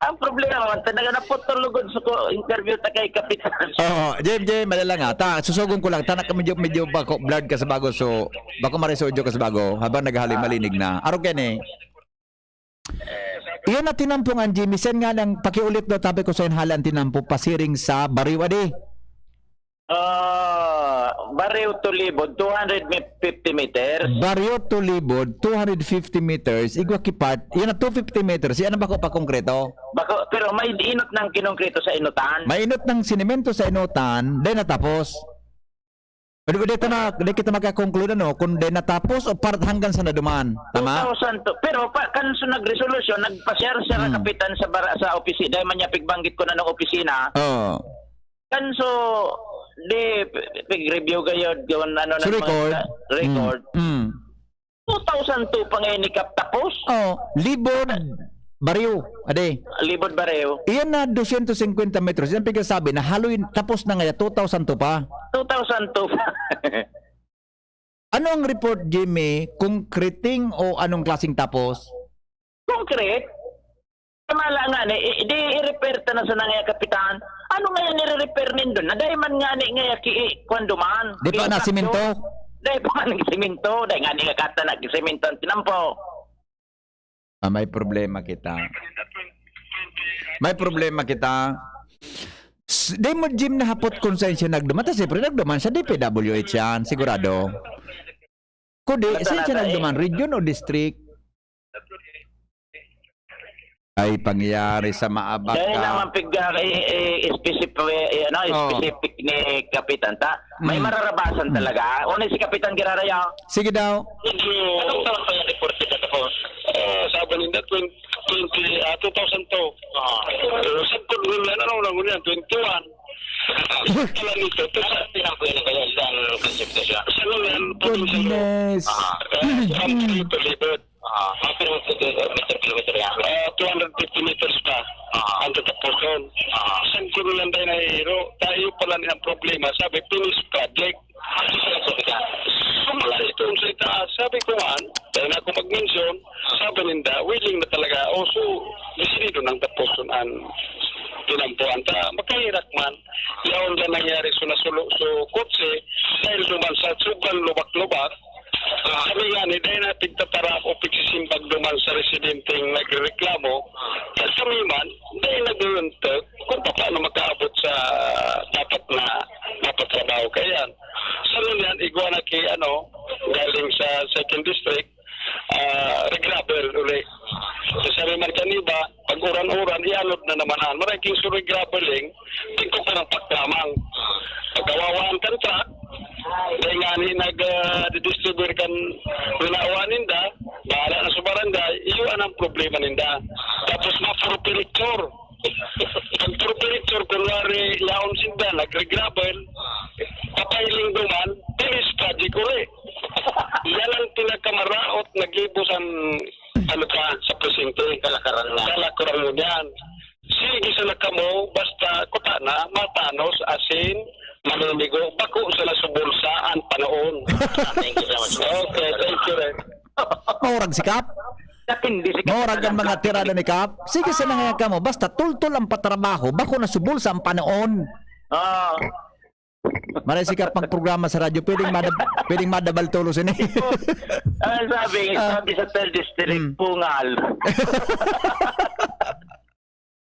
ang problema man, talaga naputol lugod sa ko, interview ta kay Kapitan. Oo, J M J, madala nga. Ta, susugon ko lang, ta, naka-, medyo, medyo bako, blurred ka sa bago, so, bako maray sa audio ka sa bago, habang naghali, malinig na. Arog yan eh. Iyan na tinampo nga, Jimmy. Sen nga lang, pakiulit daw, tabi ko sa inhala ang tinampo, pasiring sa Bariw, adi. Ah, Bariw to Libod, two hundred fifty meters. Bariw to Libod, two hundred fifty meters. Igwa ki part, iyan na two fifty meters. Iyan ang bako pa konkreto. Bako, pero may inot ng kinongkreto sa inutan. May inot ng sinemento sa inutan, then natapos. Pero dito na, di kita magkakonklude, ano, kung di natapos o part hanggang sa naduman. Tama? Two thousand two. Pero pa, kan so nagresolusyon, nagpasyar siya Hmm. na kapitan sa bara-, sa opisi-, dahil man niya pigbanggit ko na ng opisina. Oo. Kan so, di, p-, pig-review kayo, gawin ano So, ng mga record? ka-, record. Mm. Mm. Two thousand two pa ngayon ni Kap tapos? Oh, Libod, Bariw, ade. Libod Bariw. Iyan na dosyentos singkwenta metros. Yan pigkasabi na haloy tapos na ngaya, two thousand two pa. Two thousand two pa. Ano ang report, Jimmy? Concreting o anong klaseng tapos? Concrete? Tama lang nga ni, i-, di i-repair ta na sa nangaya kapitan. Ano nga yan nire-repair nindo? Naday man nga ni ngaya ki, i-, kwan duman. Di pa Ki-, na simento? Dai pa man nagsemento, dai nga di ka kata nagsemento ang tinampo. Ah, may problema kita. May problema kita. S- Di mo, Jim, nahapot kung saan siya nagduman. Ta siyempre, nagduman siya, D P W H yan, sigurado. Kudi, saan siya nagduman? Region o district? Ay, pangyayari sa maabak Dahil ka. naman pigka eh, eh, specific, eh, ano, Oo. specific ni Kapitan, ta? May Mm. mararabasan Mm. talaga. Una si Kapitan Giraraya. Sige daw. Medyo... Anong taon pa yung report kita tapos? Uh, sabi ninda, twenty, twenty, ah, two thousand two. Ah, uh, sa Paglulan, ano lang yan, twenty-one. Pala nito, ito sa... Tinampo yun ang kanya, isang konsepto siya. Sa Lulan, provincial law. Goodness. Ah, uh, sa Ampo, Libet. Ah, ah, pero meter, kilometer yan. Ah, two hundred fifty meters pa. Ah, ang tatapusan. Ah, saan ko lang tayo nahihiro? Tayo pala ang problema. Sabi, finish project. Ano siya sabi ka? Sumala ito sa itaas. Sabi ko man, dahil na ako mag-mention, sabi ninda, willing na talaga. O, so, desidido nang tapusan ang tinampuan ta. Makahirak man. Yaon na nangyari so nasulo so kotse dahil duman sa sobrang lubak-lubak. Ah, kami nga ni dahil na pigtatara o pigsisimbag duman sa residenteng nagrereklamo. Kaya kami man, dahil nag-uuntog kung paano makaabot sa dapat na mapatrabaho. Kaya yan, sa ngunyan, igwa na ki, ano, galing sa second district, ah, regravel uli. So, sabi man kaniba, pag uran-uran, ianod na naman. Maray king suroy graveling, tingko ka ng paklamang. Pagkawawaan kan truck, dahil nga ni nag, ah, didistribute kan ginawa ninda, bahala na sa barangay, iyo ang problema ninda. Tapos ma-picture. Pag picture, kunwari, yaon sinda, nagre-gravel, papailing duman, finish project uli. Yan ang pinakamaraot na gibo sa, ano ka, sa presinto. Kalakaran na. Kalakaran mo yan. Sige sa nakamo, basta kuta na, matanos, asin, maninigo, bako sa nasubulsa ang panoon. Thank you so much. Okay, thank you, Ren. Maurag si Kap. Napindi si Maurag ang mga tirada ni Kap. Sige sa nangaya ka mo. Basta tultol ang patrabaho. Bako na subulsa ang panoon. Ah, Maray si Kap ang programa sa radyo. Pwedeng, madab pwedeng madabal tulos ini. ah, sabi, Ah. sabi sa third district, Mm. pungal.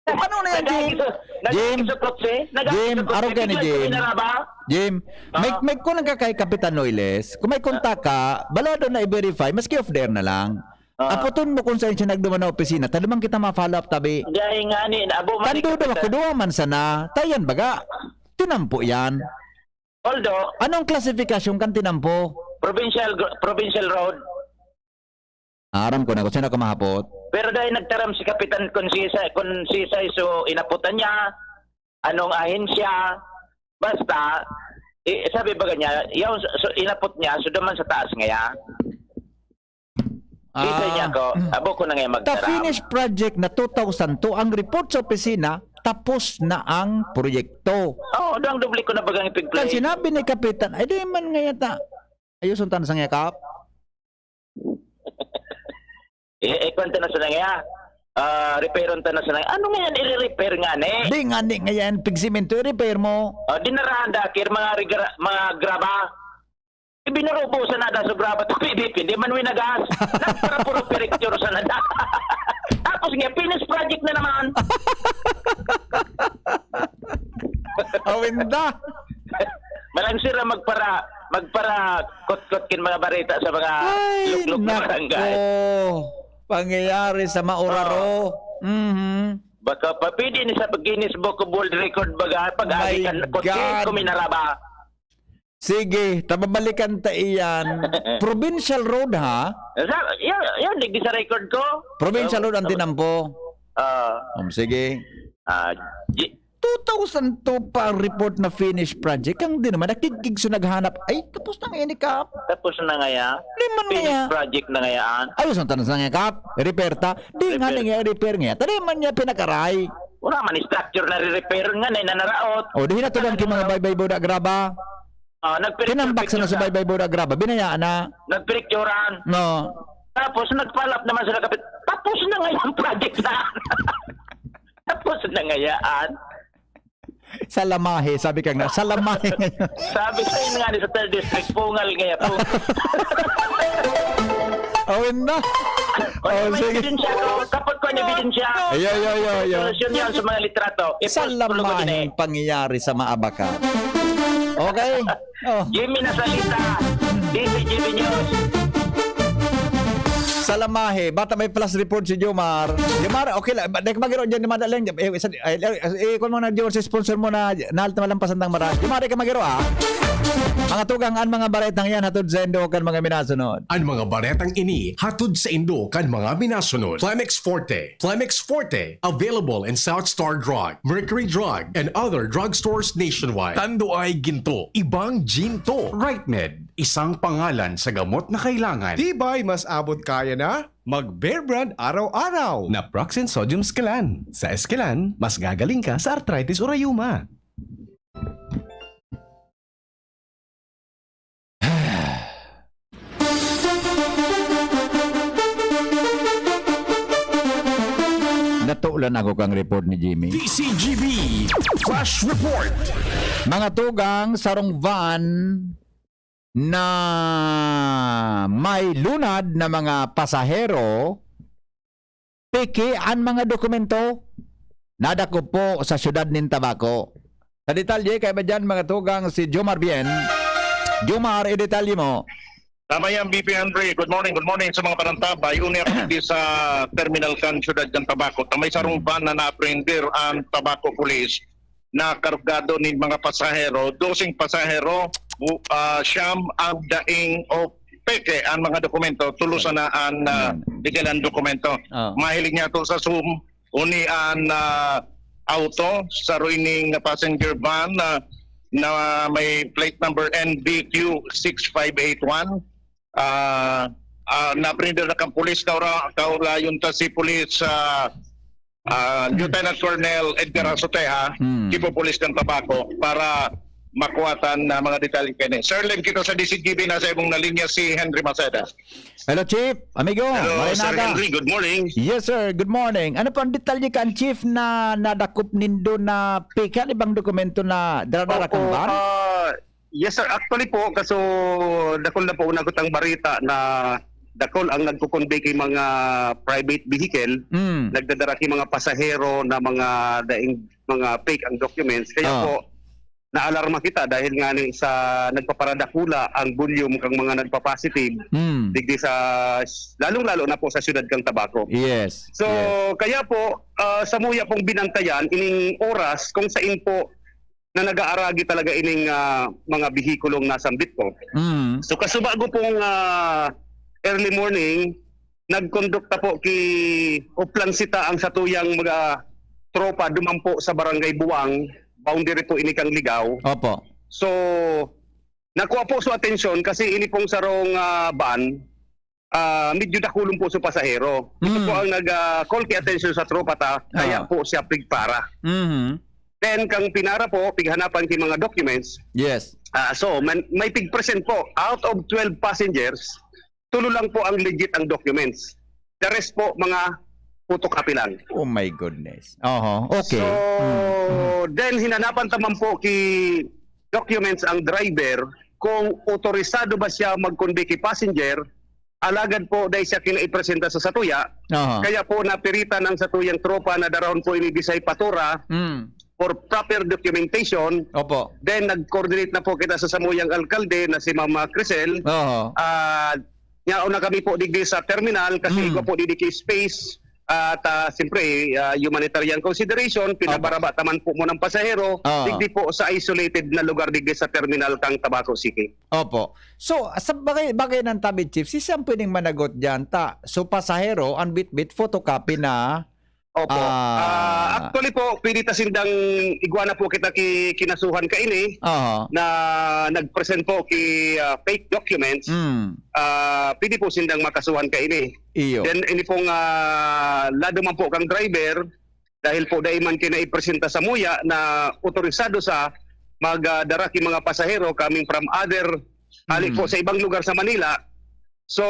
Ano na yan, Jim? Nag-aagi sa- Jim? nag-aagi sa kotse? Nag-aagi Jim, sa kotse? araw ka ni Biglang Jim. kuminaraba? Jim, may, Ah. may kunang ka kay Kapitan Noiles. Kung may kontak ka, balado na i-verify, maski off the air na lang. Ah. Apoton mo kung saan siya nagduman na opisina. Tadumang kita ma-follow up, tabi. Dahil nga ni, abo man Tando daw ako, duwa man sana. Tayan baga. Tinampo yan. Although, Anong klasifikasyon kan tinampo? provincial gr- provincial road. Ah, aram ko na kung saan ako mahapot. Pero dahil nagtaram si Kapitan Consisay, Consisay, so inaputan niya, anong ahensya, basta, eh, sabi ba niya, yaw, so, inapot niya, so duman sa taas ngaya. Kita niya ako, abo ko na ngayon Ta magtaram. finish project na two thousand two, ang report sa opisina, tapos na ang proyekto. Oo, oh, ang doble ko na bagang Kan ipig-play. Sinabi ni Kapitan, ay di man ngaya ta. Ayuson ta na sa ngaya, Kap. Eh, eh, kwan ta na sa ngaya. Ah, repairon ta na sa ngaya. Ano ngayon i-repair nga ni? Di nga ni ngayon, pigsimento, i-repair mo. Oh, dinarahan dakir, mga, rigra- mga graba. Ibinurubo sa nada sa graba, tapi di, hindi man winagas. Nagpara puro picture sa nada. Tapos nga, finish project na naman. Awinda. Malang sira magpara, magpara kot-kot kin mga barita sa mga Ay, luklok na nako. Barangay. Pangyayari sa mauraro. Mhm. Baka pa, pwede ni sa Guinness Book of World Record baga, pag My agi kan kot-, God. Kuminaraba. Sige, tababalikan ta iyan. Provincial road, ha? Sa, yan, yan, digdi sa record ko. Provincial So, road ang tinampo. Ah, Um, sige. ah, G- two thousand two pa ang report na finished project. Ang di naman, nakikig sa naghanap. Ay, tapos na nga ini, Kap. Tapos na ngaya. Di man Finish ngaya. Project na ngayaan. Ayos ang tanong sa nga, Kap. Repair ta. Di nga Repair. nga repair nga. Tadi man niya pinakaray. Wala man structure na re-repair nga na nanaraot. O, di hinatudan ki mga baybay boda graba. Ah, nagpirik- Kinambak sa na sa baybay boda graba. Binayaan na. Nagpirikturan. No. Tapos nagpalap naman sila kapit. Tapos na ngayaan project na. Tapos na ngayaan. Salamahe, sabi ka nga. Salamahe ngayon. Sabi sa inyo nga ni sa third district, pungal ngayon po. Oh, na. Kung Oh, may sige. Ebidensya ko, kapag ko ang ebidensya, Ayo, ayo, ayo, ayo. Solusyon yan sa mga litrato. Ipos-, tulog ko din eh. Salamahe pangyayari sa maabakan. Okay? Oh. Jimmy na salita. D C G B News. Salamahe, bata may plus report si Jomar. Jomar, okay lang. Dahil magiro dyan, Jomar, lang. Eh, isa- eh, eh, eh, kung mga Jomar, si sponsor mo na, nahal na malampasan ng mara. Jomar, ka magiro, ah. Mga tugang, ang mga baretang yan, hatod sa indo kan mga minasunod. Ang mga baretang ini hatod sa indo kan mga minasunod. Flemex Forte. Flemex Forte, available in South Star Drug, Mercury Drug, and other drugstores nationwide. Tando ay ginto, ibang ginto. Right Med, isang pangalan sa gamot na kailangan. Tibay, mas abot kaya na mag-Bear Brand araw-araw. Naproxen Sodium Esquilan. Sa Esquilan, mas gagaling ka sa arthritis o rayuma. Natulan ako kang report ni Jimmy. D C G B Flash Report. Mga tugang, sarong van na may lunad na mga pasahero, peke an mga dokumento, nadakop po sa siyudad nin Tabaco. Sa detalye, kaiba dyan, mga tugang, si Jomar Bien. Jomar, idetalye mo. Tama yan, B P Henry. Good morning, good morning sa mga parantabay. Uni ako di sa terminal kan siyudad kan Tabaco. Ta may sarong van na naaprender ang Tabaco Police na kargado nin mga pasahero, doseng pasahero, bu- ah, siyam ang daing o peke ang mga dokumento, tulusan na ang uh, legal ang dokumento. Ah. Mahiling niya to sa Zoom, uni ang ah, auto, saro ining passenger van na, na may plate number N B Q six five eight one. Ah, ah, naprender na kang pulis, kaura, kaulayon ta si pulis ah, ah, Lieutenant Colonel Edgar Azotea, Hmm. Chief of Police ng Tabaco, para makuwatan na mga detalye kini. Sir Len, kita sa D C G B, nasa imong na linya si Henry Maceda. Hello, Chief. Amigo, Hello, maray Sir naga. Henry, good morning. Yes, sir. Good morning. Ano po ang detalye kan Chief na nadakop nindo na peke? Ano bang dokumento na daradara Opo, kang van? ah, yes, sir. Actually po, kaso dakol na po una kutang barita na dakol ang nagko-convey kay mga private vehicle, Mm. nagdadara kay mga pasahero na mga daing mga fake ang documents. Kaya Ah. po, naalarma kita dahil nga ni sa nagpaparadakula ang volume kang mga nagpa-positive Mm. digdi sa, lalong-lalo na po sa siyudad kang Tabaco. Yes. So, Yes. kaya po, ah, samuya pong binantayan ining oras kung sain po na nag-aaragi talaga ining ah, mga bihikulong nasambit ko. Mm. So, kasubago pong ah, early morning, nagkondukta po ki Uplansita ang satuyang mga tropa duman po sa Barangay Buang, boundary po ini kang Ligao. Opo. So, nakuha po sa atensyon kasi ini pong sarong ah, van, ah, medyo dakulon po sa pasahero. Ito Mm. po ang nag-call ki atensyon sa tropa ta, kaya Ah. po siya pigpara. Mhm. Then, kang pinara po, pighanapan ki mga documents. Yes. Ah, so, man, may pig-present po. Out of twelve passengers, tulo lang po ang legit ang documents. The rest po, mga photocopy lang. Oh my goodness. Oho. Okay. So, Mm. then hinanapan ta man po ki documents ang driver kung otorisado ba siya mag-convey ki passenger, alagad po dahil siya kinaipresenta sa satuya, Oho. kaya po napiritan ang satuyang tropa na darahon po ini Bisay Patura Mm. for proper documentation. Opo. Then nag-coordinate na po kita sa samuyang alkalde na si Mama Crisel. Oho. Ah, yaon na kami po digdi sa terminal kasi Mm. igwa po digdi ki space at ah, siyempre ah, humanitarian consideration, pinabaraba ta man po muna ang pasahero Ah. digdi po sa isolated na lugar digdi sa terminal kang Tabaco City. Opo. So, sa bagay, bagay ng tabi, Chief, si siyang pwedeng managot dyan, ta? So, pasahero, ang bitbit, photocopy na. Opo. Ah. Ah, actually po, pwede ta sindang igwa na po kita ki kinasuhan kaini Oho. na nag-present po ki ah, fake documents. Mm. Ah, pwede po sindang makasuhan kaini. Iyo. Then ini pong ah, lado man po kang driver, dahil po dai man kinaipresenta samuya na otorisado sa magdara ki mga pasahero coming from other, hali Mm. po sa ibang lugar sa Manila. So,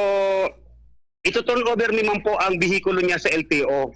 ito turn over ni man po ang behikulo niya sa L T O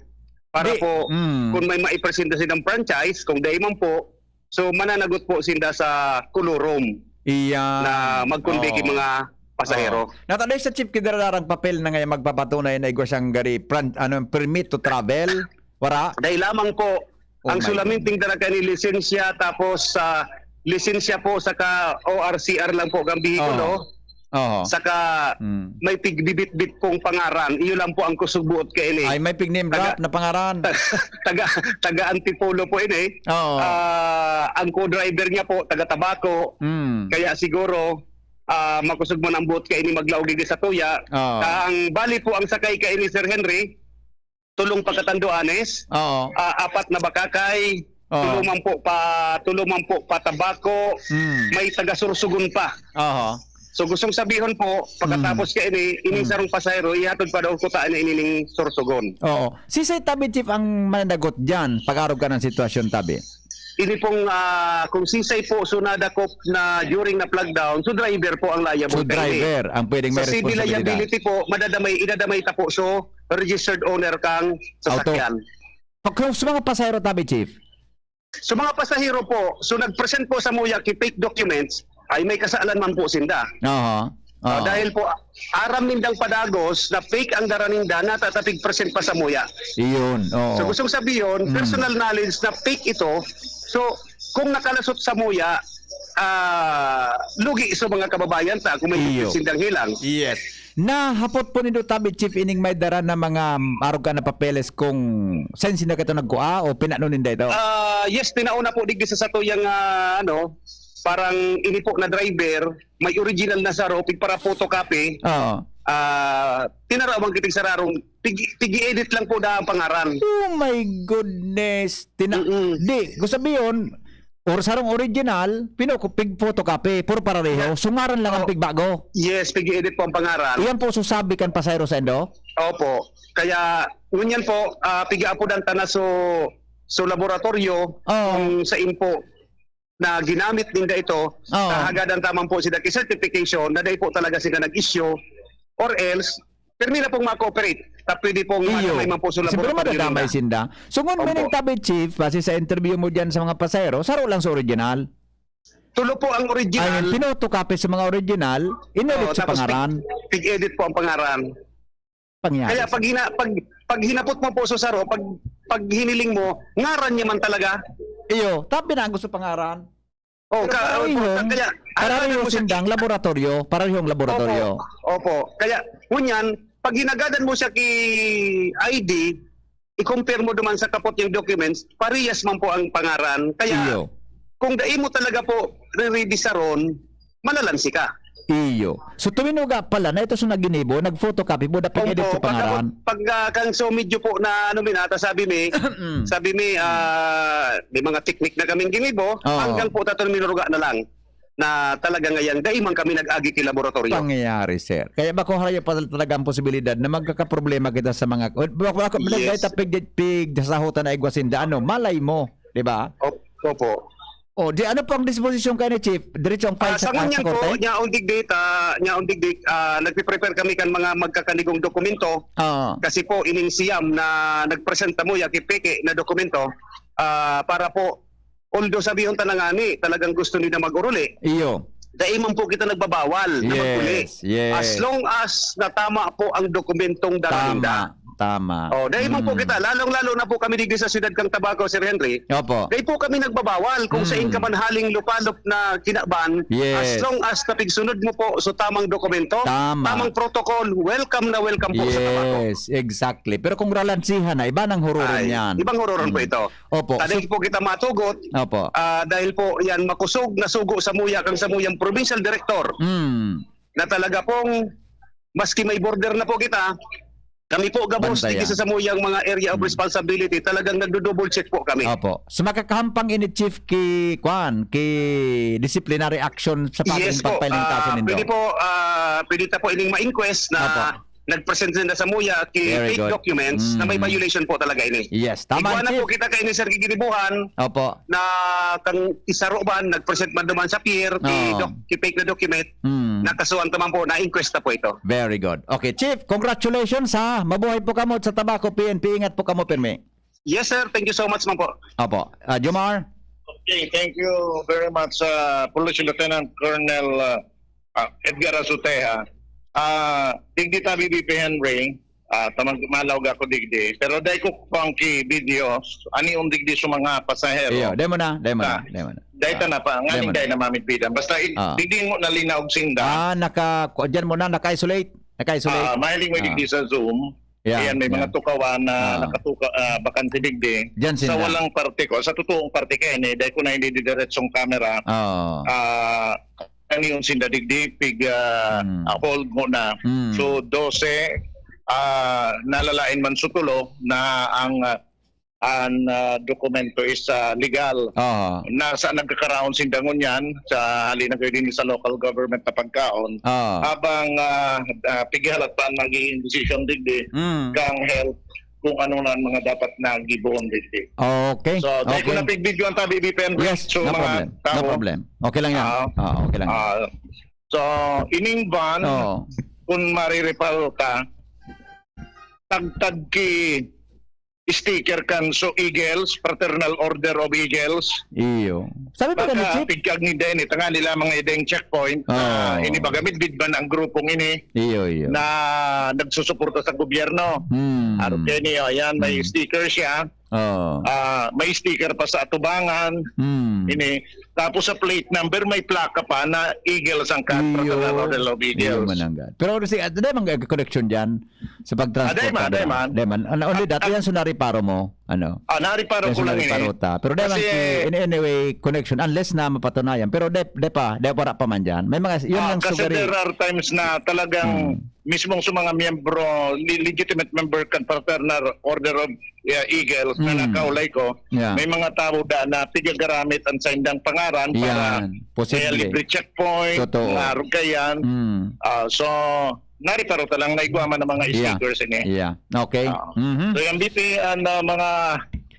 para Di- po Mm. kung may maipresenta silang franchise, kung dai man po, So, mananagot po sinda sa kolorum Iya. na mag-convict Oo. yung mga pasahero. Oo. Nataday sa chief, kidararang papel na ngayon magpapatunay na igwa siyang gari, pran-, ano, permit to travel? Wara? Dahil lamang po, Oh ang my sulaminting dara kani lisensya, tapos sa lisensya po, saka O R C R lang po ang bihikulo. Oo. Oo. Saka Mm. may pigbibitbit pong pangaran. Iyo lang po ang kusog buot kaini. Ay, may pig-name Taga drop na pangaran. taga, taga Antipolo po ini. Oo. Ah, ang co-driver niya po, taga Tabaco. Mm. Kaya siguro, ah, makusog man ang buot kaini maglaog digdi sa tuya. Oo. Ah, ang bali po ang sakay kaini, Sir Henry, tulong pagkatanduanes, Oo. ah, apat na bakakay, Oo. tulo man po pa, tulo man po pa Tabaco, Mm. may taga Sorsogon pa. Aha. So, gustong sabihon po, pagkatapos Mm. kaini, ining Mm. sarong pasahero, ihatod pa daw kuta na inining Sorsogon. Oo. Si Sir Tabi, Chief, ang mananagot diyan, pag-arog ka ng sitwasyon, Tabi. Ini pong, ah, kung sisay po, so nadakop na during na flag down, so driver po ang liable So, kaini. driver ang pwedeng may Sa civil responsibilidad. liability po, madadamay, idadamay ta po, so registered owner kang Auto. sasakyan. Pag-, sa mga pasahero, Tabi, Chief? Sa mga pasahero po, so nag-present po samuya ki fake documents, ay may kasalan man po sinda. Aha. Ah, Oo. dahil po, aram nindang padagos na fake ang dara ninda, natatapig present pa samuya. Iyon, oo. So, gustong sabihin, Mm. personal knowledge na fake ito. So, kung nakalasot samuya, ah, lugi sa mga kababayan ta kung may Iyo. sindang hilang. Yes. Nahapot po nindo, Tabi, Chief, ining may dara na mga, um, arog ka na papeles kung saan sila kato nagkua o pinano ninda ito? Ah, yes, pinauna po digdi sa satuyang, ah, ano, parang ini po na driver, may original na saro, pigpara-photocopy. Oo. Ah, tinarawan kiting sararong, pig-, pig-edit lang po na ang pangaran. Oh my goodness. Tina-, Mm-mm. di, gusto sabihin, or sarong original, pino-, pig-photocopy, puro parareho. Yeah. So, ngaran lang ang Oh. pigbago. Yes, pig-edit po ang pangaran. Iyan po susabi kan pasahero sa indo? Opo. Kaya, ngunyan po, ah, pig-aapodan ta na so, so laboratoryo, Oo. kung sain po na ginamit ninda ito, Oo. hahagadan ta man po sila ki certification na dai po talaga sila nag-issue, or else, pirmi na pong ma-cooperate. Ta pwede pong Iyo. madamay man po sa Siguro laboratorio madadamay ninda. sinda. So, ngunyan Opo. meaning, Tabi, Chief, base sa interview mo diyan sa mga pasahero, saro lang sa original. Tulo po ang original. Ay, pinotocopy sa mga original, inedit Oo, sa tapos pangaran. pig-, pig-edit po ang pangaran. Pangyari Kaya sa pag hina-, pag, pag hinapot mo po sa saro, pag, pag hiniling mo, ngaran niya man talaga. Iyo, tabi na ang gusto pangaran. Oh, Pero ka-, parehong, oh, kaya, parehong ano mo siya sindang laboratoryo, parehong laboratoryo. Opo, opo. Kaya, ngunyan, pag hinagadan mo siya ki I D, i-compare mo duman sa kapot niyang documents, parehas man po ang pangaran. Kaya, Iyo. kung dai mo talaga po re-revisaron, malalansi ka. Iyo. So, tuminuga pala na ito sa naginibo, nag-photocopy po, dapat Opo, edit sa pagka-, pangaran. pag, ah, kang so medyo po na ano, minata, sabi mi, Mm. sabi mi, ah, may mga teknik na kaming ginibo, Oo. hanggang po taton minuruga na lang na talaga ngayang dai man kami nag-agi ki laboratorio. Pangyayari, sir. Kaya bako harayo pa talaga ang posibilidad na magkakaproblema kita sa mga, o, bako, bako, Yes. dahil ta pig-, pig-, sahutan na igwa sinda, ano, malay mo, di ba? Op-, opo. O, di, ano po ang disposisyon kayo ni Chief? Diretso ang file Ah, sa, sa ah, sa ngunyan po, korte? nyaon digdi, ah, nyaon digdi, ah, nagpe-prepare kami kan mga magkakanigong dokumento. Oo. Kasi po, ining siyam na nagpresenta mo, ya ki peke na dokumento, ah, para po, although sabihon ta na ngani, talagang gusto nila mag-oruli. Iyo. Dai man po kita nagbabawal na mag-uli. Yes, yes. As long as na tama po ang dokumentong dara Tama, ninda. tama. Oh, dai man po Mm. kita, lalong-lalo na po kami digdi sa siyudad kang Tabaco, Sir Henry. Opo. Dai po kami nagbabawal kung Mm. sain ka man haling lupalop na kinaban. Yes. As long as napigsunod mo po sa tamang dokumento, Tama. tamang protocol, welcome na welcome po sa Tabaco. Yes, exactly. Pero kung ralansihan na, iba nang hururin Ay, yan. ibang hururin po Mm. ito. Opo. Sa So dahil po kita matugot, Opo. ah, dahil po yan makusog na sugo samuya kang samuyang provincial director Mm. na talaga pong maski may border na po kita, kami po gabos Bantayan. digdi sa samuyang mga area of Mm. responsibility, talagang nagdo-double check po kami. Opo. So makakahampang ini, Chief, ki, kwan, ki disciplinary action sa Yes pagpapahayag po. ng kaso Ah, nindo? pwede po, ah, pwede ta po ining ma-inquest na Opo. nagpresent sila samuya ki Very fake good. documents na may Mm. violation po talaga ini. Yes, tama, Igwa na Chief. po kita kay ni Sir Giginibuhan Opo. na kang isaro ba, nagpresent man duman sa pier, ki Oo. doc-, ki fake na document, Mm. nakasuhan ta man po, na-inquest na po ito. Very good. Okay, Chief, congratulations ha. Mabuhay po kamo sa Tabaco P N P. Ingat po kamo, pirmi. Yes, sir. Thank you so much man po. Opo. Ah, Jomar? Okay, thank you very much, uh, Police Lieutenant Colonel, uh, uh, Edgar Azuteja. Ah, digdi tabi, B P Henry, ah, tamang malaog ako digdi. Pero dai ko pang ki videos, ani yung digdi sa mga pasahero. Iyo, dai mo na, dai mo na, Ah, dai mo na. dai ta Ah, na pa, dai nganing mo na. dai na mamidbidan. Basta i-, Ah. digdi mo na linaog sinda. Ah, naka, ku-, diyan mo na, naka-isolate. Naka-isolate. Ah, mahiling mo Ah. digdi sa Zoom. Yeah, Ayan, may yeah. mga tukawan na Ah. nakatuka-, ah, bakante digdi. Diyan Sa sinda. walang parte ko, sa totoong parte kaini, dahil ko na hindi didiretsong camera. Oo. Ah, ano yung sinda digdi, pig, ah, Hmm. ah, hold mo na. Hmm. So, dose, ah, nalalain man sutulo na ang, ah, ang, ah, dokumento is, ah, legal. Oo. Nasa nagkakaraon sinda ngunyan, sa hali na kayo din sa local government na pagkaon. Oo. Habang, ah, ah, pighalat pa ang magiging decision digdi, Hmm. kang health, kung ano na ang mga dapat na gibohon digdi. Okay. So, dahil ko Okay. na pig-video ang tabi, B P N, Yes, so, no mga problem. No tao, problem. Okay lang yan. Ah. Ah, okay lang. Ah, so, ining van, Oo. kung marireparo ka, tagtag ki sticker kan so Eagles, Fraternal Order of Eagles. Iyo. Sabi pa Baka gani, Chief? pigkag ni Denny, tanga nila mga ideng checkpoint na Oo. inibaga midbid man ang grupong ini Iyo, iyo. na nagsusuporta sa gobyerno. Hmm. Aro kini, o, ayan, may Hmm. sticker siya. Oo. Ah, may sticker pa sa atubangan. Hmm. Ini. Tapos sa plate number, may plaka pa na Eagles ang kat-, Iyo. Fraternal Order of Iyo, Eagles. mananggad. Pero kasi, ah, dai man connection dyan sa pagtransport Ah, dai man, ka dai na. man. Dai man. Ano, only Ah, that, ah. yan, so nariparo mo, ano? Ah, nariparo Yan, ko so lang ini. nariparo ta. Pero dai man Kasi ki-, in any way connection, unless na mapatunayan. Pero dai, dai pa, dai para pa man dyan. May mga, yun Ah, ang kasi sugari. there are times na talagang Hmm. mismong sa mga miyembro, le-, legitimate member kan Fraternal Order of, yeah, Eagles na Hmm. nakaulay ko, Yeah. may mga tao da na pigagaramit ang saindang pangaran para Yan. Posible. kaya libre checkpoint, Totoo. mga arog kayan. Hmm. Ah, so, nariparo ta lang na igwa man ang mga Yeah. stickers ini. Yeah. Okay. Ah. Mhm. So, yung B P, ang, ah, mga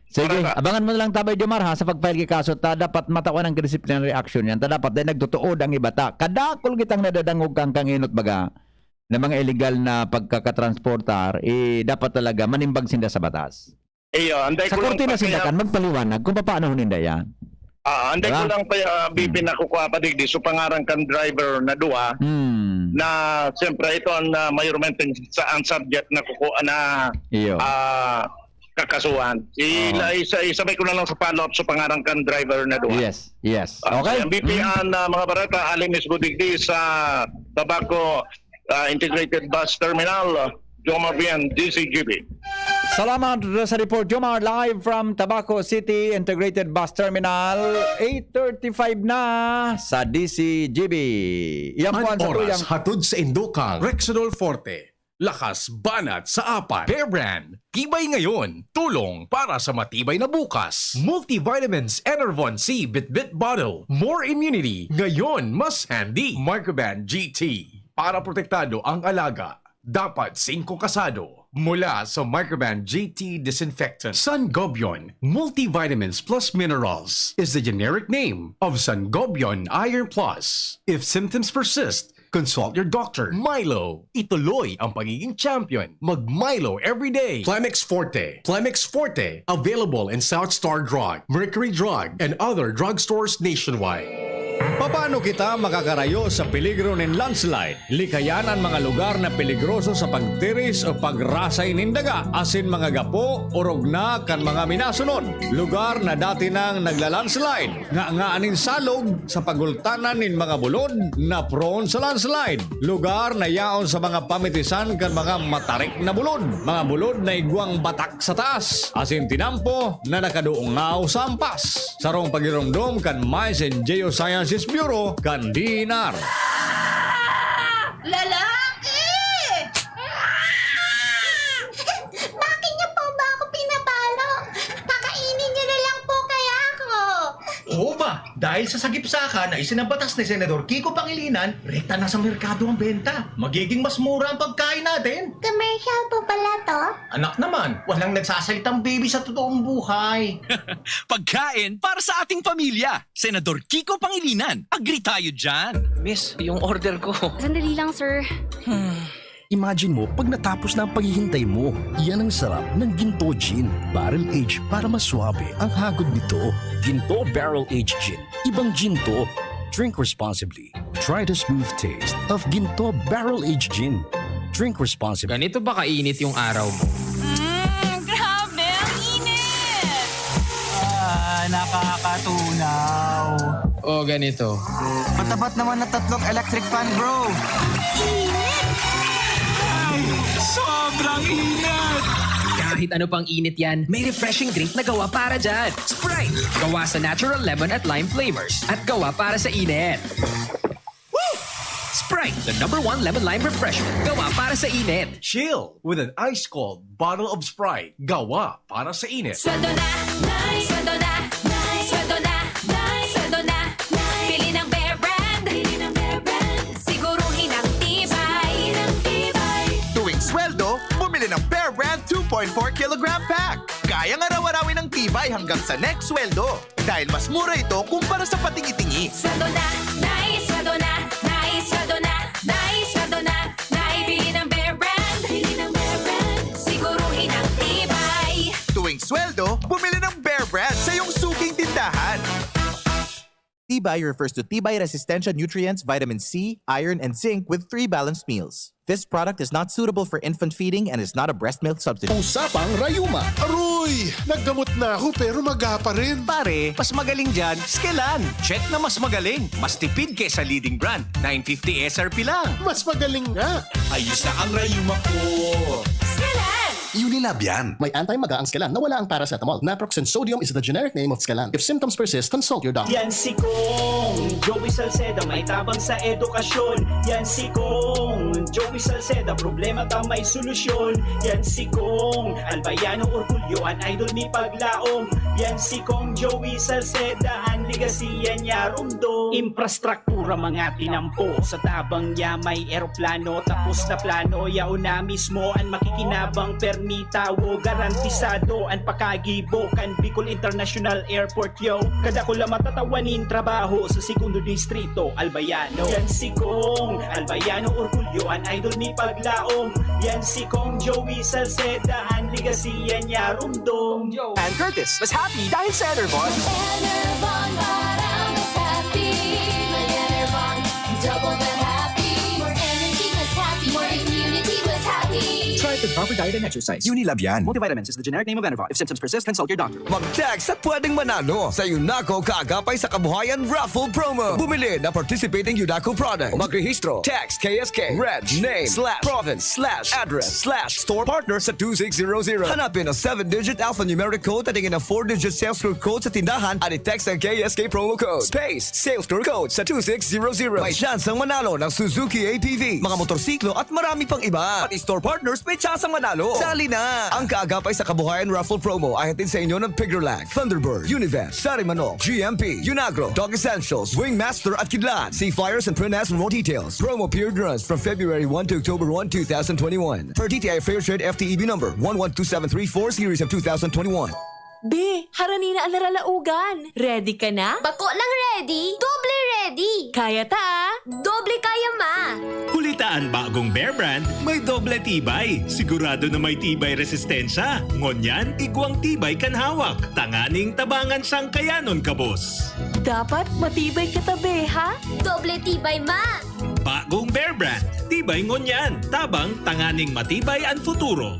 Sige, para sa abangan mo na lang, Tabay Jomar, ha, sa pag-file ki kaso ta, dapat matawan ang disciplinary action yan. Ta dapat dahil nagtutuod ang iba ta. Kadakul kitang nadadangog kang kanginot baga na mga illegal na pagkakatransportar, eh, dapat talaga manimbag sinda sa batas. Iyo, anday Sa ko lang korte na pa sinda kaya kan, magpaliwanag kung papaano ninda yan. Ah, anday Diba? ko lang pa, ah, B P Hmm. na kukuha pa digdi. So, pangaran kan driver na duwa Hmm. na, siyempre, ito ang, ah, mayormente sa, ang subject na kukuha na, Iyo. ah, kakasuhan. I-, Oo. la-, isa-, isabay ko na lang sa follow-up sa pangaran kan driver na duwa. Yes, yes. Ah, Okay. sa M B P Mm. an, ah, mga barata, ali mismo digdi sa Tabaco, ah, Integrated Bus Terminal, ah, Jomar Bien, D C G B. Salamat sa report, Jomar, live from Tabaco City Integrated Bus Terminal, eight thirty-five na sa D C G B. Yan po An ang sa oras tuyang hatod sa Indokang Rexidol Forte. Lakas banat sa apat. Bear Brand. Tibay ngayon, tulong para sa matibay na bukas. Multivitamins Enervon C Bitbit Bottle. More immunity, ngayon mas handy. Microban G T. Para protektado ang alaga, dapat singko kasado. Mula sa Microban G T Disinfectant. Sangobion Multivitamins Plus Minerals is the generic name of Sangobion Iron Plus. If symptoms persist, consult your doctor. Milo, ituloy ang pagiging champion. Mag Milo everyday. Plemex Forte. Plemex Forte, available in South Star Drug, Mercury Drug, and other drugstores nationwide. Papaano kita makakarayo sa peligro nin landslide? Likayan an mga lugar na peligroso sa pagtiris o pagrasay nin daga, asin mga gapo, orog na kan mga minasunod. Lugar na dati nang nagla-landslide, nganga nin salog sa pagultanan nin mga bulod na prone sa landslide. Lugar na yaon sa mga pamitisan kan mga matarik na bulod, mga bulod na igwang batak sa taas, asin tinampo na nakadungaw sa ampas. Sarong pagiromdom kan Mines and Geosciences Bureau kan D E N R. Lalaki! Bakit niyo po ba ako pinapalo? Pakainin niyo na lang po kaya ako. Oo ba? Dahil sa sagip saka na isinabatas ni Senador Kiko Pangilinan, rekta na sa merkado ang benta. Magiging mas mura ang pagkain natin. Commercial po pala to? Anak naman, walang nagsasalitang baby sa totoong buhay. Pagkain para sa ating pamilya. Senador Kiko Pangilinan, agree tayo dyan. Miss, yung order ko. Sandali lang, sir. Hmm. Imagine mo pag natapos na ang paghihintay mo. Yan ang sarap ng Ginto Gin. Barrel aged para mas suabe ang hagod nito. Ginto Barrel Aged Gin. Ibang Ginto. Drink responsibly. Try the smooth taste of Ginto Barrel Aged Gin. Drink responsibly. Ganito ba kainit yung araw mo? Mm, grabe, ang init! Ah, nakakatunaw. O ganito. Matapat naman na tatlong electric fan, bro. Sobrang init! Kahit ano pang init yan, may refreshing drink na gawa para dyan. Sprite! Gawa sa natural lemon at lime flavors. At gawa para sa init. Sprite, the number one lemon lime refreshment. Gawa para sa init. Chill with an ice cold bottle of Sprite. Gawa para sa init. Sweldo na, Nay! Sweldo na, Nay! Sweldo na, Nay! Sweldo na, Nay! Bili ng Bear Brand! Bili ng Bear Brand! Siguruhin ang tibay! Ang tibay! Tuwing sweldo, bumili ng Bear Brand two point four kilogram pack. Kayang araw-arawin ang tibay hanggang sa next sweldo. Dahil mas mura ito kumpara sa patingi-tingi. Sweldo na, Nay! Sweldo na, Nay! Sweldo na, Nay! Sweldo na, Nay! Bili ng Bear Brand! Bili ng Bear Brand! Siguruhin ang tibay! Tuwing sweldo, bumili ng Bear Brand sa iyong suking tindahan. Tibay refers to tibay resistensya nutrients, vitamin C, iron, and zinc with three balanced meals. This product is not suitable for infant feeding and is not a breast milk substitute. Usapang Rayuma. Aroy! Naggamot na ako pero maga pa rin. Pare, mas magaling dyan, Skelan. Check na mas magaling. Mas tipid kesa leading brand. nine fifty S R P lang. Mas magaling nga. Ayos na ang rayuma ko. Skelan! Unilab yan. May anti-maga ang Skelan na wala ang paracetamol. Naproxen sodium is the generic name of Skelan. If symptoms persist, consult your doctor. Yan si Kong Joey Salceda, may tabang sa edukasyon. Yan si Kong Joey Salceda, problema ta may solusyon. Yan si Kong Albayano Orgulyo, an idol mi paglaom. Yan si Kong Joey Salceda, an legacy yan niya rumdo. Infrastruktura mga tinampo, sa tabang niya may eroplano. Tapos na plano, yaon na mismo an makikinabang. Permi tawo, garantisado an pakagibo kan Bicol International Airport, yo. Kadakula matatawanin trabaho sa Segundo Distrito, Albayano. Yan si Kong Albayano Orgulyo, an idol mi paglaom. Yan si Kong Joey Salceda, an legacy yan niya rumdom. And Curtis, mas happy dahil sa Enervon. Enervon para mas happy. May Enervon, double the happy. More energy, mas happy. More immunity, mas happy. Try the proper diet and exercise. Unilab yan. Multivitamins is the generic name of Enervon. If symptoms persist, consult your doctor. Mag-text at pwedeng manalo sa Unaco Kaagapay sa Kabuhayan Raffle Promo. Bumili ng participating Unaco product. Magrehistro. Text K S K, reg, name, slash, province, slash, address, slash, store partner sa two six zero zero. Hanapin ang seven-digit alphanumeric code at ingin ang four-digit sales clerk code sa tindahan at i-text ang K S K promo code. Space, sales clerk code sa two six zero zero. May tsansang manalo ng Suzuki A T V, mga motorsiklo at marami pang iba. Pati store partners may tsansang manalo. Sali na! Ang Kaagapay sa Kabuhayan Raffle Promo ay hatid sa inyo ng Pigrolac, Thunderbird, Univest, Sari Manok, G M P, Unagro, Dog Essentials, Wingmaster at Kidlat. See flyers and print ads for more details. Promo period runs from February one to October one, two thousand twenty-one. Per D T I Fair Trade F T E B number one one two seven three four series of two thousand twenty-one. Be, harani na an naralaogan. Ready ka na? Bako lang ready, doble ready. Kaya ta, ah. Doble kaya, ma. Huli ta an bagong Bear Brand, may doble tibay. Sigurado na may tibay resistensya. Ngunyan, igwang tibay kan hawak. Tanganing tabangan siyang kayanon, kabos. Dapat matibay ka tabi, ha? Doble tibay, ma. Bagong Bear Brand, tibay ngunyan, tabang tanganing matibay an futuro.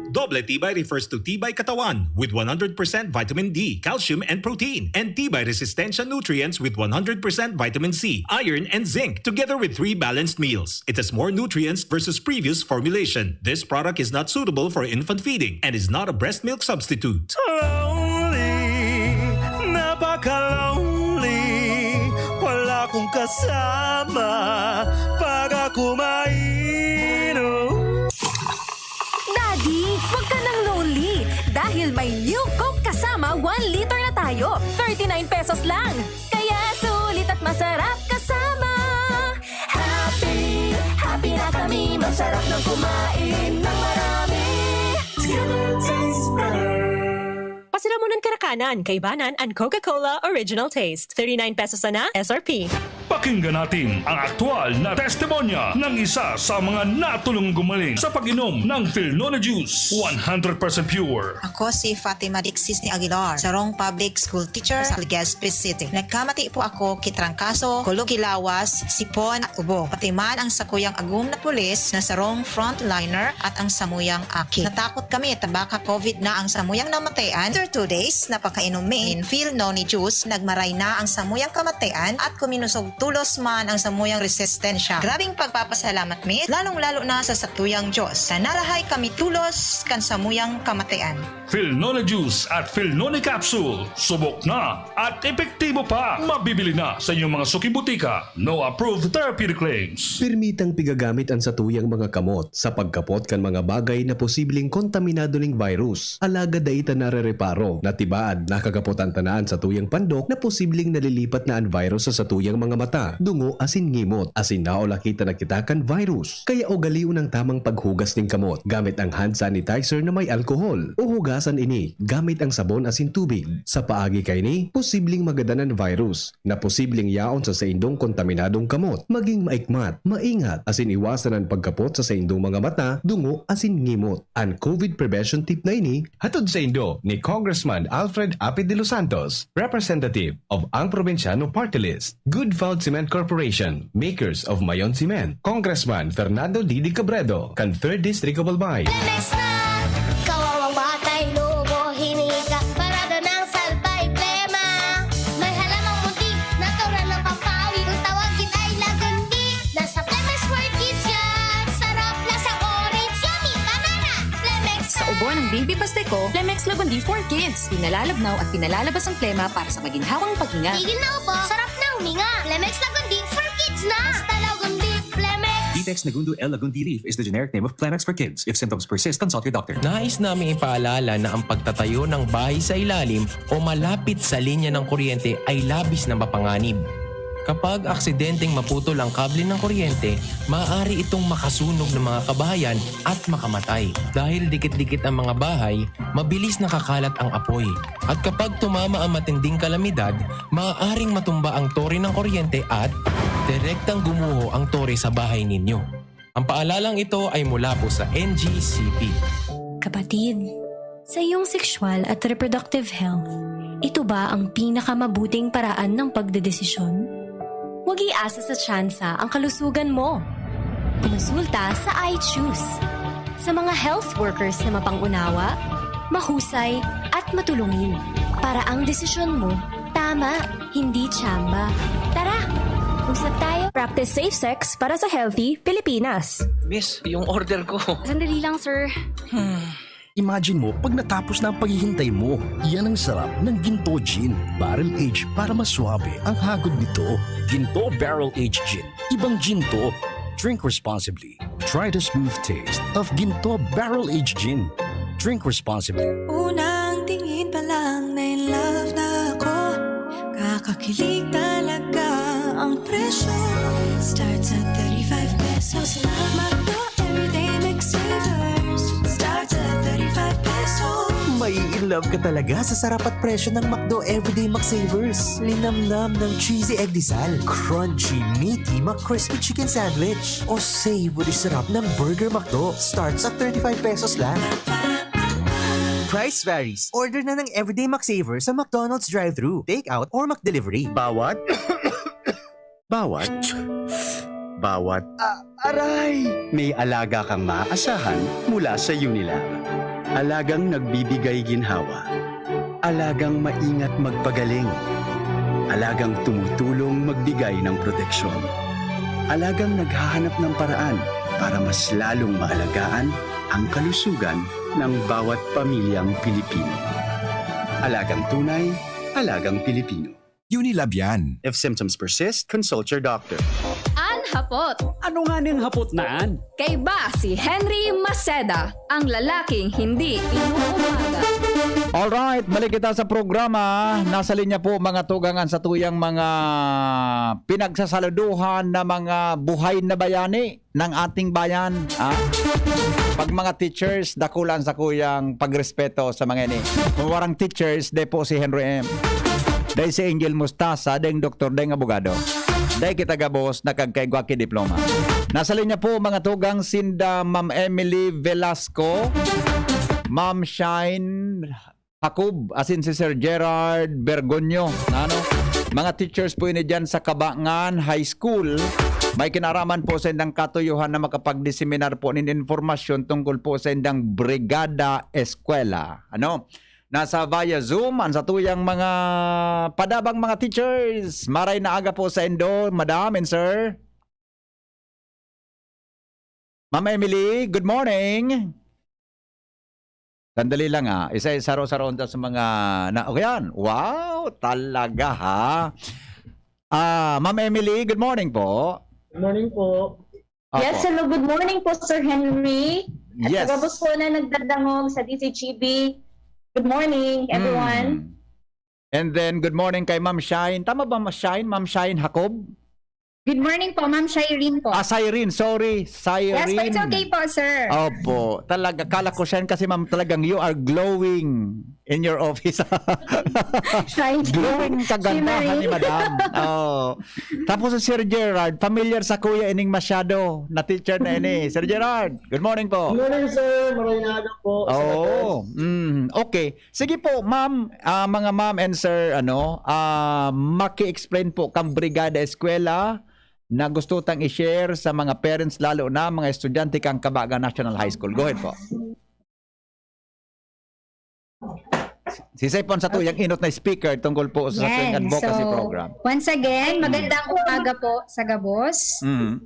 Doble tibay refers to tibay katawan with one hundred percent vitamin D, calcium, and protein, and tibay resistensya nutrients with one hundred percent vitamin C, iron, and zinc, together with three balanced meals. It has more nutrients versus previous formulation. This product is not suitable for infant feeding and is not a breast milk substitute. Lonely, napaka-lonely. Wala akong kasama pag ako mainom. Daddy, wag ka nang lonely dahil may New Coke Kasama one liter na tayo. Thirty-nine pesos lang. Kaya sulit at masarap kasama. Happy, happy na kami. Masarap ng kumain ng marami. It's gonna taste better. Pasiramunan Karakanan, Kaibanan, and Coca-Cola Original Taste. Thirty-nine pesos sana, S R P. Pakinggan natin ang aktual na testimonya ng isa sa mga natulong gumaling sa pag-inom ng Filnone Juice, one hundred percent pure. Ako si Fatima Dixis ni Aguilar, sarong public school teacher sa Legazpi City. Nagkamati po ako ki trangkaso, kulog ki lawas, sipon at ubo. Pati man ang sakuyang agom na pulis na sarong frontliner at ang samuyang aki. Natakot kami ta baka COVID na ang samuyang namatayan. After two days na pagkainom mi nin Filnone Juice, nagmaray na ang samuyang kamatayan at kuminusog tulos man ang samuyang resistensya. Grabing pagpapasalamat mi, lalong-lalo na sa satuyang Diyos, na narahay kami tulos kan samuyang kamatayan. Filnone Juice at Filnone Capsule, subok na at epektibo pa. Mabibili na sa inyong mga suking butika. No approved therapeutic claims. Pirmitang pigagamit an satuyang mga kamot sa pagkapot kan mga bagay na posibleng kontaminado ning virus. Alagad dai ta narereparo na tibaad nakakapot an tanan satuyang pandok na posibleng nalilipat na an virus sa satuyang mga mata, dungo asin ngimot, asin naulaki ta na kita kan virus. Kaya ugalion ang tamang paghugas ning kamot gamit ang hand sanitizer na may alkohol, o hugasan ini gamit ang sabon asin tubig. Sa paagi kaini, posibleng magadan an virus na posibleng yaon sa saindong kontaminadong kamot. Maging maikmat, maingat, asin iwasan an pagkapot sa saindong mga mata, dungo, asin ngimot. An COVID prevention tip na ini, hatod saindo ni Congressman Alfred Api de los Santos, representative of Ang Probinsyano Party List, Good Found Cement Corporation, makers of Mayon Cement, Congressman Fernando Didi Cabredo, kan Third District of Albay. Lemex na! Kawawang batay, lubo, hinika, parada ng salbay, plema. May halamang munti, natural ng pampawi. Kung tawagin ay lagundi, nasa Lemex Markets yan. Sarap, lasa, orange, yummy, banana. Lemex Sa ubo ng Baby Pasteco, Lemex Lagundi for Kids. Pinalalabnaw at pinalalabas ang plema para sa maginhawang paghinga. Tigil na ubo, sarap na huminga. Lemex Lagundi for Kids na. Basta Lagundi, Lemex. Vitex Nagundo L. Lagundi Leaf is the generic name of Clemex for kids. If symptoms persist, consult your doctor. Nais naming ipaalala na ang pagtatayo ng bahay sa ilalim o malapit sa linya ng kuryente ay labis na mapanganib. Kapag aksidenteng maputol ang kable ng kuryente, maaari itong makasunog ng mga kabahayan at makamatay. Dahil dikit-dikit ang mga bahay, mabilis nakakalat ang apoy. At kapag tumama ang matinding kalamidad, maaaring matumba ang tore ng kuryente at direktang gumuho ang tore sa bahay ninyo. Ang paalalang ito ay mula po sa N G C P. Kapatid, sa iyong sexual at reproductive health, ito ba ang pinakamabuting paraan ng pagdedesisyon? Huwag iasa sa tsansa ang kalusugan mo. Kumonsulta sa I Choose. Sa mga health workers na mapang-unawa, mahusay at matulungin para ang desisyon mo tama, hindi tsamba. Tara, usap tayo. Practice safe sex para sa healthy Pilipinas. Miss, yung order ko. Sandali lang, sir. Imagine mo, pag natapos na ang paghihintay mo, yan ang sarap ng Ginto Gin. Barrel Age para mas suabe ang hagod nito. Ginto Barrel Age Gin. Ibang Ginto. Drink responsibly. Try the smooth taste of Ginto Barrel Age Gin. Drink responsibly. Unang tingin pa lang na in love na ako. Kakakilig talaga ang presyo. Starts at thirty-five pesos lang. McDo Everyday McSavers. Starts at thirty-five pesos. Mai-in love ka talaga sa sarap at presyo ng McDo Everyday McSavers. Linamnam ng cheesy egg disal, crunchy, meaty, McCrispy chicken sandwich, o savory sarap ng Burger McDo. Starts at thirty-five pesos lang. Price varies. Order na ng Everyday McSaver sa McDonald's drive-thru, take-out, or McDelivery. Bawat Bawat, bawat, ah, aray! May alaga kang maaasahan mula sa Unilab. Alagang nagbibigay ginhawa. Alagang maingat magpagaling. Alagang tumutulong magbigay ng proteksyon. Alagang naghahanap ng paraan para mas lalong maalagaan ang kalusugan ng bawat pamilyang Pilipino. Alagang tunay, alagang Pilipino. Unilab yan. If symptoms persist, consult your doctor. An hapot. Ano nga ning hapot na an? Kaiba si Henry Maceda, ang lalaking hindi inuumaga. Alright, balik kita sa programa. Nasa linya po, mga tugang, an satuyang mga pinagsasaluduhan na mga buhay na bayani ng ating bayan. Ah? Pag mga teachers, dakulan sa kuyang pagrespeto sa mga ini. Kung warang teachers, de po si Henry M. Dahil si Angel Mustasa, deng doktor, deng abogado. Dai kita gabos nakagkaigwa ki diploma. Nasa linya po, mga tugang, sinda Ma'am Emily Velasco, Ma'am Shine Jacob, asin si Sir Gerard Bergonyo, ano? Mga teachers po ini diyan sa Cabangan High School. May kinaraman po sa indang katuyohan na makapagdiseminar po nin informasyon tungkol po sa indang Brigada Eskwela. Ano? Nasa via Zoom, ang satuyang mga padabang mga teachers. Maray na aga po sa indo, madam and sir. Ma'am Emily, good morning. Sandali lang, ah. Isa-isa ro sa ronda sa mga na, o yan. Wow, talaga ha. Ah, Ma'am Emily, good morning po. Good morning po. Yes, Opo. Hello, good morning po, Sir Henry. At Yes. Sa gabos po na nagdadangog sa D Z G B. Good morning, everyone. Mm. And then, good morning kay Ma'am Shine. Tama ba, Ma'am Shine? Ma'am Shine Jacob? Good morning po, Ma'am Shireen po. Ah, Shireen. Sorry. Yes po, it's Shireen. Okay po, sir. Opo. Talaga, kala ko, Shine, kasi, ma'am, talagang you are glowing in your office. Shine. Glowing kagandahan Shimmering. Ni madam. Oh. Tapos si Sir Gerard, familiar sa kuya ining masyado na teacher na ini. Sir Gerard, good morning po. Good morning, sir. Maray na aga po sa Oo. Labas. Mm, okay. Sige po, ma'am, ah, mga ma'am and sir, ano, ah, maki-explain po kang Brigada Eskwela na gusto tang i-share sa mga parents, lalo na mga estudyante kang Cabangan National High School. Go ahead po. Si Sir po ang satuyang inot na speaker tungkol po sa satuyang Yan. Advocacy So, Program. Once again, magandang umaga po sa gabos. Mm.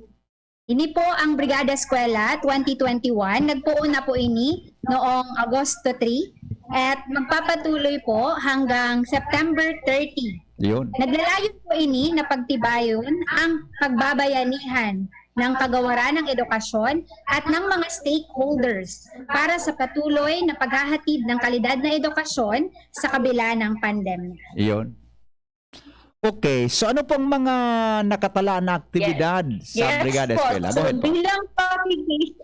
Ini po ang Brigada Eskwela twenty twenty-one. Nagpoon na po ini noong Agosto three at magpapatuloy po hanggang September thirty. Yun. Naglalayon po ini na pagtibayon ang pagbabayanihan ng kagawaran ng edukasyon at ng mga stakeholders para sa patuloy na paghahatid ng kalidad na edukasyon sa kabila ng pandemya. Yun. Okay, so ano pong mga nakatala na aktibidad Yes. sa Yes Brigada po. Eskwela? Go So, ahead po. bilang pakikis-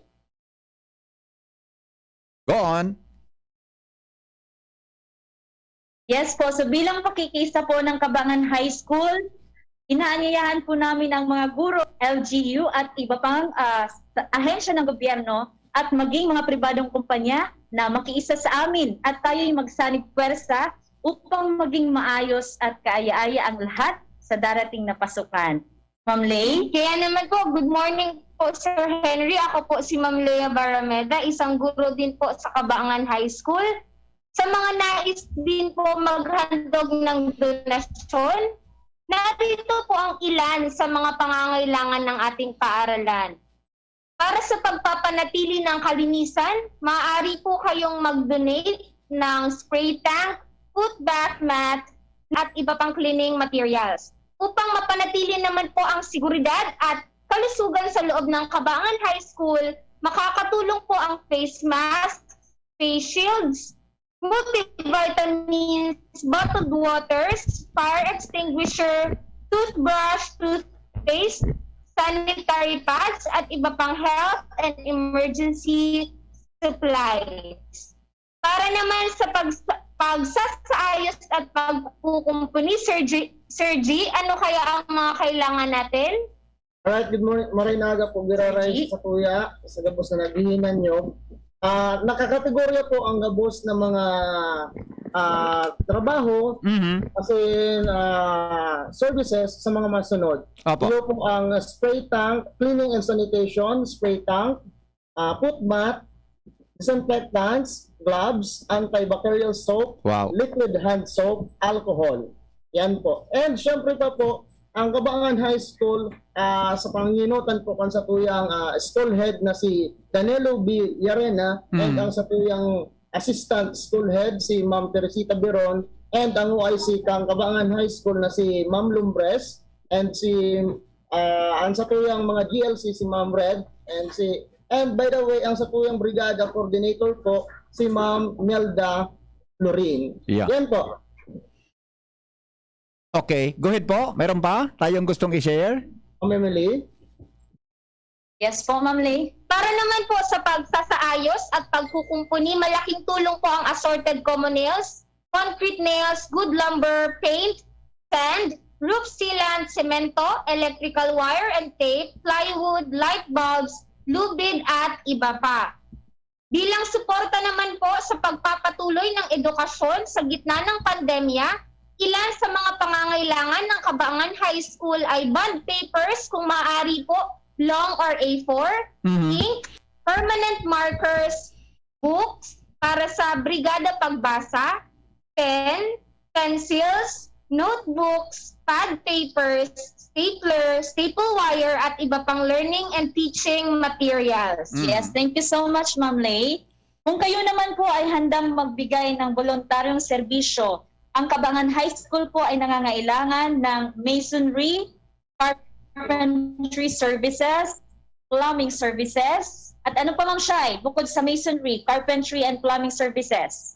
Go on. Yes po, so bilang pakikisa po ng Cabangan High School, inaanyayahan po namin ang mga guro, L G U at iba pang, ah, sa- ahensya ng gobyerno at maging mga pribadong kumpanya na makiisa sa amin at tayo'y magsanib pwersa upang maging maayos at kaaya-aya ang lahat sa darating na pasukan. Ma'am Lay? Kaya naman po, good morning po, Sir Henry. Ako po si Ma'am Lea Barameda, isang guro din po sa Cabangan High School. Sa mga nais din po maghandog ng donasyon, narito po ang ilan sa mga pangangailangan ng ating paaralan. Para sa pagpapanatili ng kalinisan, maaari po kayong mag-donate ng spray tank, foot bath mat, at iba pang cleaning materials. Upang mapanatili naman po ang seguridad at kalusugan sa loob ng Cabangan High School, makakatulong po ang face mask, face shields, multivitamins, bottled waters, fire extinguisher, toothbrush, toothpaste, sanitary pads, at iba pang health and emergency supplies. Para naman sa pag- pagsasaayos at pagkukumpuni, Sir G, Sir G, ano kaya ang mga kailangan natin? Alright, good morning. Maray na aga po, Gira Sir G. Rice sa Kuya, sa gabos na naghihinan nyo. Ah, nakakategorya po ang gabos na mga, ah, trabaho, Mhm. as in, ah, services sa mga masunod. Opo. Iyo po ang spray tank, cleaning and sanitation, spray tank, ah, foot mat, disinfectants, gloves, antibacterial soap, Wow. liquid hand soap, alcohol. Yan po. And syempre pa po, ang Cabangan High School, ah, sa panginutan po kan satuyang, ah, school head na si Danilo B. Yarena, and Mm. ang satuyang assistant school head si Ma'am Teresita Biron, and ang O I C kang Cabangan High School na si Ma'am Lumbres, and si, ah, ang satuyang mga G L C si Ma'am Red, and si, and by the way, ang satuyang brigada coordinator po si Ma'am Melda Lorin. Yeah. Yan po. Okay, go ahead po. Meron pa tayong gustong i-share? Ma'am Emily? Yes po, Ma'am Lay. Para naman po sa pagsasaayos at pagkukumpuni, malaking tulong po ang assorted common nails, concrete nails, good lumber, paint, sand, roof sealant, semento, electrical wire and tape, plywood, light bulbs, lubid at iba pa. Bilang suporta naman po sa pagpapatuloy ng edukasyon sa gitna ng pandemya, ilan sa mga pangangailangan ng Kabangan High School ay bond papers, kung maaari po, long or A four, Mhm. ink, permanent markers, books para sa brigada pagbasa, pen, pencils, notebooks, pad papers, stapler, staple wire at iba pang learning and teaching materials. Mm. Yes, thank you so much, Ma'am Lay. Kung kayo naman po ay handang magbigay ng voluntaryong serbisyo, ang Kabangan High School po ay nangangailangan ng masonry, carpentry services, plumbing services, at ano pa, Ma'am Shai, bukod sa masonry, carpentry, and plumbing services?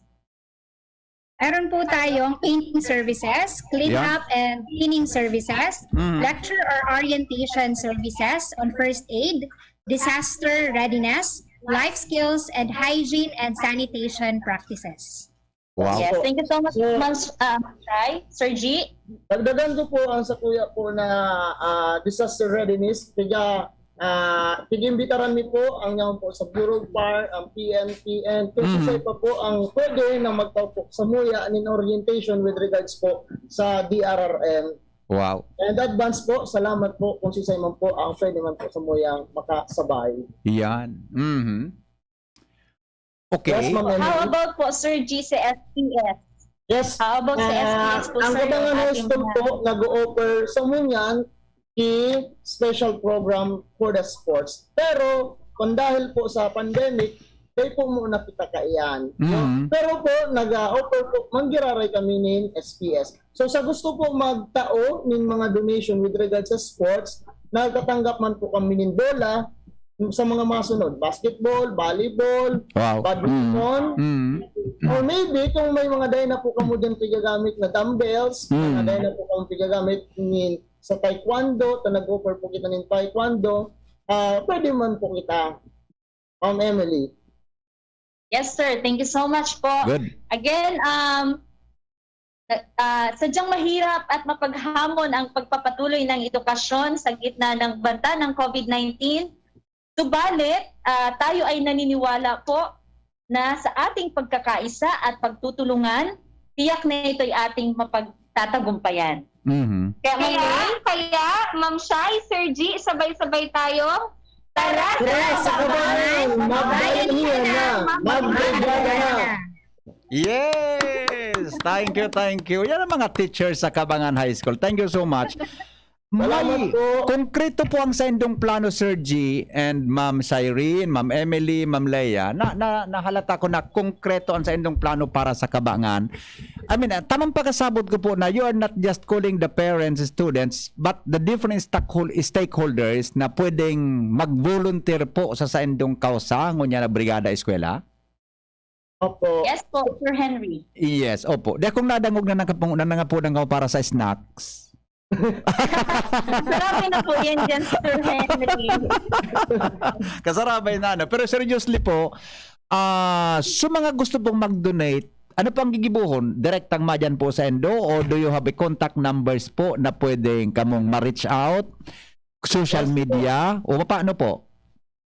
Meron po tayong painting services, clean Yeah. up and cleaning services, Mm. lecture or orientation services on first aid, disaster readiness, life skills, and hygiene and sanitation practices. Wow. Yes, thank you so much, So- Ma'am Sh- ah, Ma'am Shai. Sir G? Dagdagan ko po ang sa kuya po na ah, disaster readiness. Tiga, ah, tigimbitaran mi po ang yaon po sa Bureau of Fire, ang P N P N. Kung Mhm. sisay pa po ang pwede na magtao po sa muya nin orientation with regards po sa D R R M. Wow. And advance po, salamat po kung sisay man po ang pwede man po sa muyang makasabay. Yan. Mhm. Okay. Yes, Ma'am Emily. How about po, Sir G, sa S P S? Yes. How about sa Ah, S P S po, ang sir? Kabangan Yung High ating School mga- po nag-o-offer sa Munyan i special program for the sports. Pero kung dahil po sa pandemic, kaya po muna kita kaiyan. Mhm. Pero po, nag-offer po, manggiraray kami nin S P S. So sa gusto po magtao nin mga donation with regards sa sports, nagtatanggap man po kami nin bola sa mga masunod, basketball, volleyball, Wow. badminton, Mm. or maybe kung may mga dahil na po kamo dyan pigagamit na dumbbells, Mm. mga dahil na po kamo pigagamit nin, sa taekwondo, ta nag-offer po kita nin taekwondo, ah pwede man po kita, Ma'am Emily. Yes, sir. Thank you so much po. Good. Again, um, ah, sadyang mahirap at mapaghamon ang pagpapatuloy ng edukasyon sa gitna ng banta ng COVID nineteen. Subalit, ah, tayo ay naniniwala po na sa ating pagkakaisa at pagtutulungan, tiyak na ito'y ating mapagtatagumpayan. Mhm. Kaya, Ma'am Kaya, Lay, kaya, Ma'am Shai, Sir G, sabay-sabay tayo. Tara, Tara sa Kabangan, magbayanihan na, magbrigada na. Yes! Thank you, thank you. Yan ang mga teachers sa Kabangan High School. Thank you so much. Salamat May po. konkreto po ang saindong plano, Sir G and Ma'am Shireen, Ma'am Emily, Ma'am Leia. Na, na, nahalata ko na konkreto ang saindong plano para sa Kabangan. I mean, ah, tamang pagkasabot ko po na you are not just calling the parents, students, but the different stackhol- stakeholders na pwedeng mag-volunteer po sa saindong kausa, ngunyan na Brigada Eskwela? Opo. Yes po, Sir Henry. Yes, opo. Di akong nadangog na nangapong, na nangapunang ako para sa snacks. Grabe na po yan dyan, Sir Henry. Kasarabay na, ano. Pero seriously po, ah, sa mga gusto pong mag-donate, ano po ang gigibuhon? Direktang madyan po sa indo, o do you have a contact numbers po na pwedeng kamong ma-reach out? Social Yes po. Media? O paano po?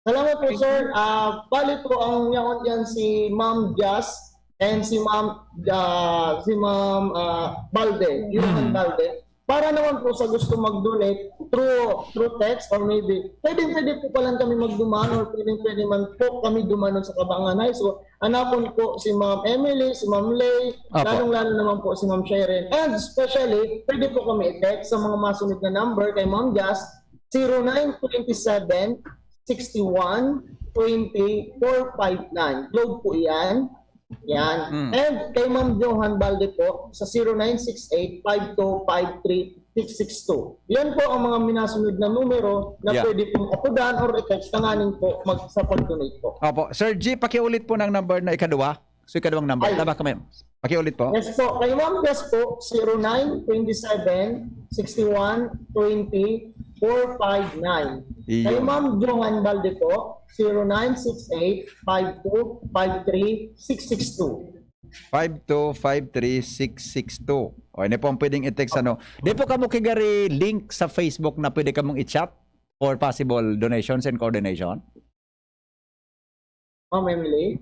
Salamat po, sir. Ah, bali po, ang yaon yan si Ma'am Jazz and si Ma'am ah, si Ma'am ah, Balde, Johan Mhm. Balde. Para naman po sa gusto mag-donate through through text or maybe, pwede pwede po pala kami magduman or pwede pwede man po kami dumanon sa Kabangan High School. Hanapon po si Ma'am Emily, si Ma'am Lay, Apo. lalong-lalo naman po si Ma'am Sharon. And especially, pwede po kami i-text sa mga masunod na number kay Ma'am Jazz, zero nine twenty seven, sixty one, twenty, four five nine. Globe po iyan. Yan. Mm. And kay Ma'am Johan Balde po sa zero nine six eight, five two five three, six six two. Yan po ang mga minasunod na numero na Yeah. pwede pong apudan or i-text tanganing po mag, sa pag-donate po. Opo. Sir G, pakiulit po ng number na ikaduwa. So, ikaduwang number. Ay. Tama kami. Pakiulit po. Yes po. Kay Ma'am Jazz po, zero nine twenty seven, sixty one, twenty, four five nine. Kay Iyon. Ma'am Johan Balde po, zero nine six eight, five two five three, six six two. five two five three six six two. O, ini po ang pwedeng i-text, ano. Di po kamo kigari link sa Facebook na pwede kamong i-chat for possible donations and coordination? Ma'am Emily?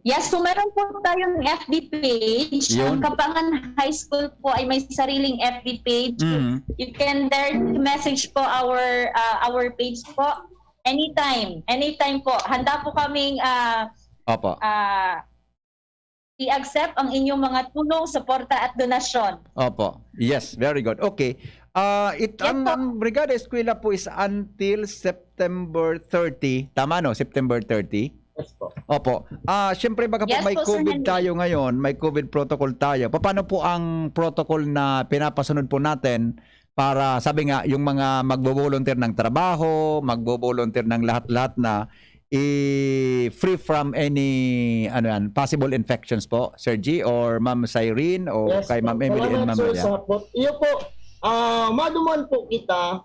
Yes, so meron po tayong F B page. Yun. Ang Kabangan High School po ay may sariling F B page. Mhm. You can directly message po our uh, our page po anytime. Anytime po. Handa po kaming uh, Opo. uh, i-accept ang inyong mga tulong, suporta at donasyon. Opo. Yes, very good. Okay. Ah, it Yes ang, po. ang Brigada Eskwela po is until September thirty. Tama, no? September thirty. Yes po. Opo. Ah, siyempre, baka po Yes may po, Sir COVID Henry. Tayo ngayon, may COVID protocol tayo. Paano po ang protocol na pinapasunod po natin para, sabi nga, yung mga magbo-volunteer ng trabaho, magbo-volunteer ng lahat-lahat na i-free from any, ano yan, possible infections po, Sir G or Ma'am Cyrene o Yes kay po. Ma'am Emily and Salamat, Ma'am sir, Maria? sa support. Iyo po, ah, maduman po kita,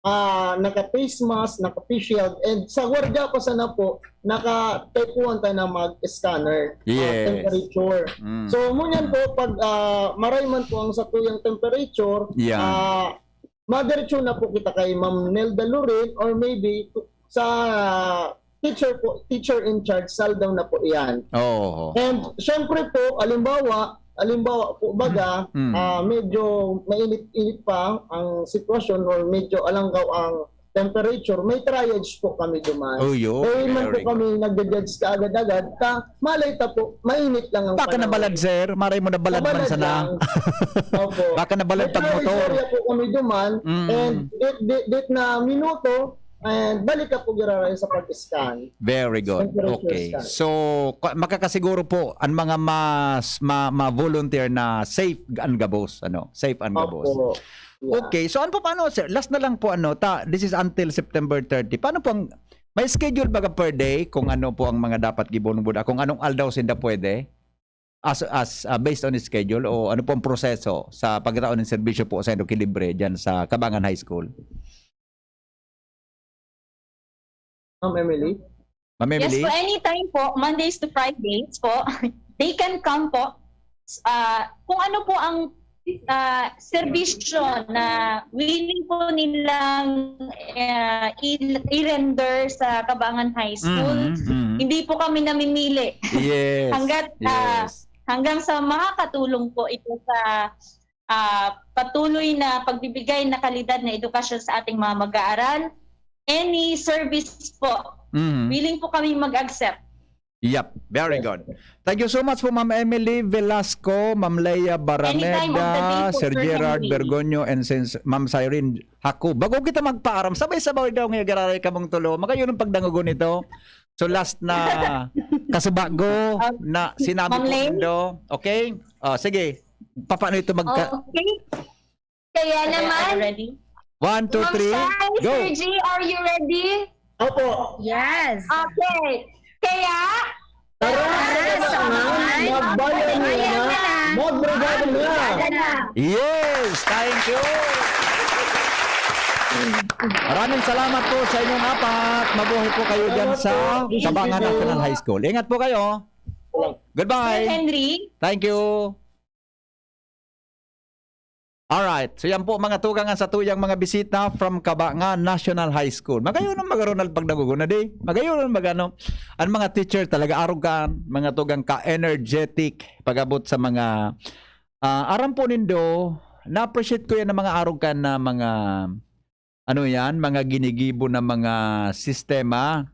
ah, naka-face mask, naka-face shield, and sa gwardiya pa sana po, naka-type one tayo na mag-scanner, ah, Yes. temperature. Mm. So, ngunyan po, pag ah, maray man po ang satuyang temperature, Yeah. ah, madiretso na po kita kay Ma'am Nelda Loren or maybe sa teacher po, teacher in charge, Saldaw na po iyan. Oo. And syempre po, alimbawa, alimbawa po baga, Mm. ah, medyo mainit-init pa ang sitwasyon or medyo alanggaw ang temperature, may triage po kami duman. Oh, yun. Kaya man po Very kami nagja-judge kaagad-agad, ta malay ta po, mainit lang ang Baka panahon. nabalad, sir. Maray mo nabalad man Nabalad sana. lang. Opo. Baka nabalad May pag triage motor. area po kami duman, Mm. and dit, dit, dit na minuto, and balik ka po giraray sa pag-scan. Very good. Temperature Okay. scan. So, ka- makakasiguro po ang mga mas ma, ma-volunteer na safe ang gabos, ano? Safe ang gabos. Opo. Yeah. Okay. So, ano po, paano, sir? Last na lang po, ano, ta, this is until September thirty. Paano po ang, may schedule ba ka per day kung ano po ang mga dapat gibonbuda? Kung anong aldaw sinda pwede? As, as ah, based on schedule o ano po ang proseso sa pagkataon ng serbisyo po sa Indo Libre dyan sa Kabangan High School? Ma'am Emily? Ma'am Yes Emily? po, anytime po, Mondays to Fridays po, they can come po. Ah, kung ano po ang ah, serbisyo na willing po nilang ah, i- i-render sa Kabangan High School, Mhm, mhm. Hindi po kami namimili. Yes. Hanggat, ah, Yes. Hanggang sa makakatulong po ito sa ah, patuloy na pagbibigay na kalidad na edukasyon sa ating mga mag-aaral. Any service po, Mhm. willing po kami mag-accept. Yep, very good. Thank you so much po, Ma'am Emily Velasco, Ma'am Leia Anytime of the day Barameda, po, Sir Sir Gerard Henry. Bergonyo, and Since Ma'am Cyrene Haku. Bago kita magpaaram, sabay-sabay daw nga gararay kamong tulo. Magayon ang pagdangogon ito. So last na kasubago na sinabi Ma'am po Lay? nindo. Okay? Oh, sige. Paano ito magka... Okay. Kaya naman, Ready? One, two, Ma'am three, Shai, go! Sir G, are you ready? Opo. Yes. Okay. Kaya, Tara, Tara, sa samahan. Magbayan na. Magbayan na. Magbrigada na. Tara na. Yes! Thank you! Maraming salamat po sa inyong apat. Mabuhay po kayo dyan sa Kabangan National High School. Ingat po kayo. Sir Goodbye. Henry, Thank you. Alright. So yan po mga tugang ang satuyang mga bisita from Kabangan National High School. Magayon ang mga Ronald pag nagugunadi. Magayon ang mga ano, ang mga teacher talaga arugan, mga tugang ka-energetic pag-abot sa mga ah, aram po nindo, na-appreciate ko yan ng mga arugan na mga ano yan, mga ginigibo na mga sistema.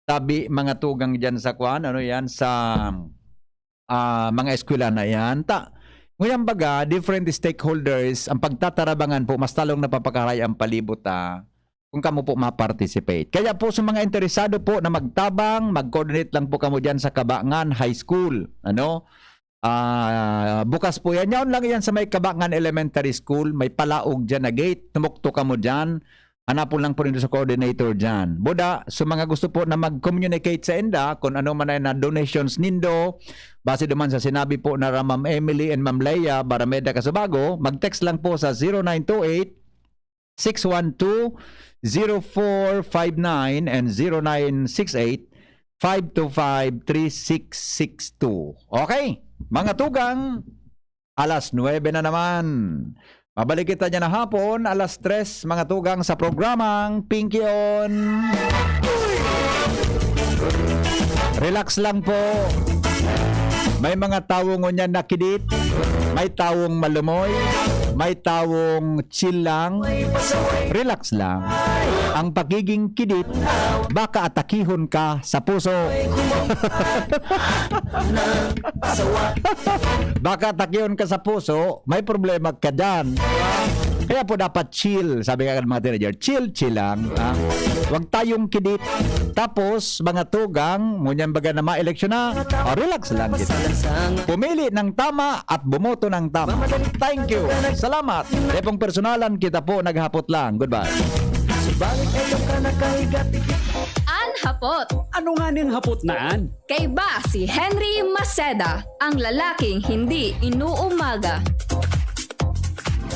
Tabi mga tugang diyan sa kwan, ano yan, sa ah, mga eskwela na yan. Ta, nguyan baga, different stakeholders, ang pagtatarabangan po, mas talong napapakaray ang palibot, ah, kung kamo po ma-participate. Kaya po sa mga interesado po na magtabang, mag-coordinate lang po kamo diyan sa Kabangan High School. Ano? Ah, bukas po yan. Yaon lang yan sa may Kabangan Elementary School. May palaog dyan na gate. Tumukto kamo dyan. Hanapon lang po nindo sa coordinator dyan. Buda, sa mga gusto po na mag-communicate sa inda, kung ano man ay na donations nindo, base duman sa sinabi po na Ma'am Emily and Ma'am Leia Barameda Kasubago, mag-text lang po sa zero nine two eight, six one two, zero four five nine and zero nine six eight, five two five, three six six two. Okay? Mga tugang, alas nuebe na naman. Mabalik kita niyan na hapon, alas tres, mga tugang, sa programang Pinky On. Relax lang po. May mga tawo ngunyan na kidit, may tawong malumoy, may tawong chill lang. Relax lang. Ang pagiging kidit, baka atakihon ka sa puso. Baka atakihon ka sa puso, may problema ka dyan. Kaya po dapat chill, sabi nga ng mga teenager, chill, chill lang. Ha? Huwag tayong kidit. Tapos, mga tugang, ngunyan baga na maeleksyon na, o, relax lang kita. Pumili ng tama at bumoto ng tama. Thank you. Salamat. Depong personalan, kita po, naghapot lang. Goodbye. Subalit eto ka nakahiga, tikit. An hapot. Ano nga ning hapot na an? Kaiba si Henry Maceda, ang lalaking hindi inuumaga.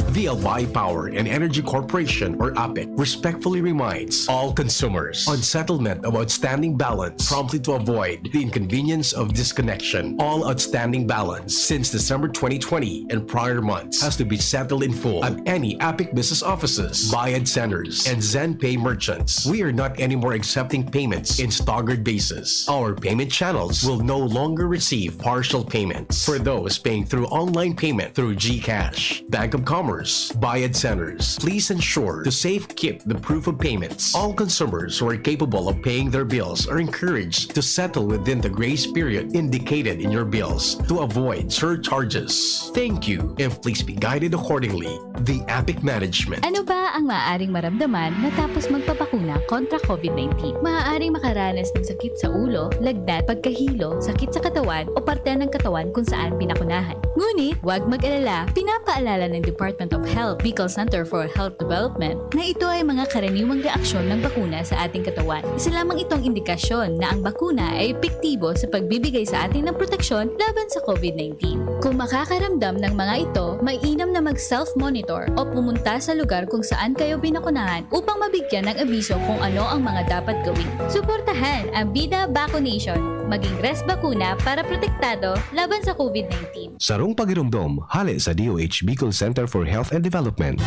The Albay Power and Energy Corporation, or APEC, respectfully reminds all consumers on settlement of outstanding balance promptly to avoid the inconvenience of disconnection. All outstanding balance since December twenty twenty and prior months has to be settled in full at any APEC business offices, Bayad Centers, and ZenPay merchants. We are not anymore accepting payments in staggered basis. Our payment channels will no longer receive partial payments for those paying through online payment through GCash, Bank of Commerce, Bayad Centers. Please ensure to safe keep the proof of payments. All consumers who are capable of paying their bills are encouraged to settle within the grace period indicated in your bills to avoid surcharges. Thank you, and please be guided accordingly. The APEC Management. Ano ba ang maaaring maramdaman matapos magpabakuna kontra COVID nineteen? Maaaring makaranas ng sakit sa ulo, lagnat, pagkahilo, sakit sa katawan, o parte ng katawan kung saan binakunahan. Ngunit, huwag mag-alala, pinapaalala ng Department of Health, Bicol Center for Health Development, na ito ay mga karaniwang reaksyon ng bakuna sa ating katawan. Isa lamang itong indikasyon na ang bakuna ay epektibo sa pagbibigay sa atin ng proteksyon laban sa COVID nineteen. Kung makakaramdam ng mga ito, mainam na mag-self-monitor o pumunta sa lugar kung saan kayo binakunahan upang mabigyan ng abiso kung ano ang mga dapat gawin. Suportahan ang Bida Vaccination. Maging Res Bakuna para protektado laban sa COVID nineteen. Sarong pagiromdom, hale sa D O H Bicol Center for Health and Development.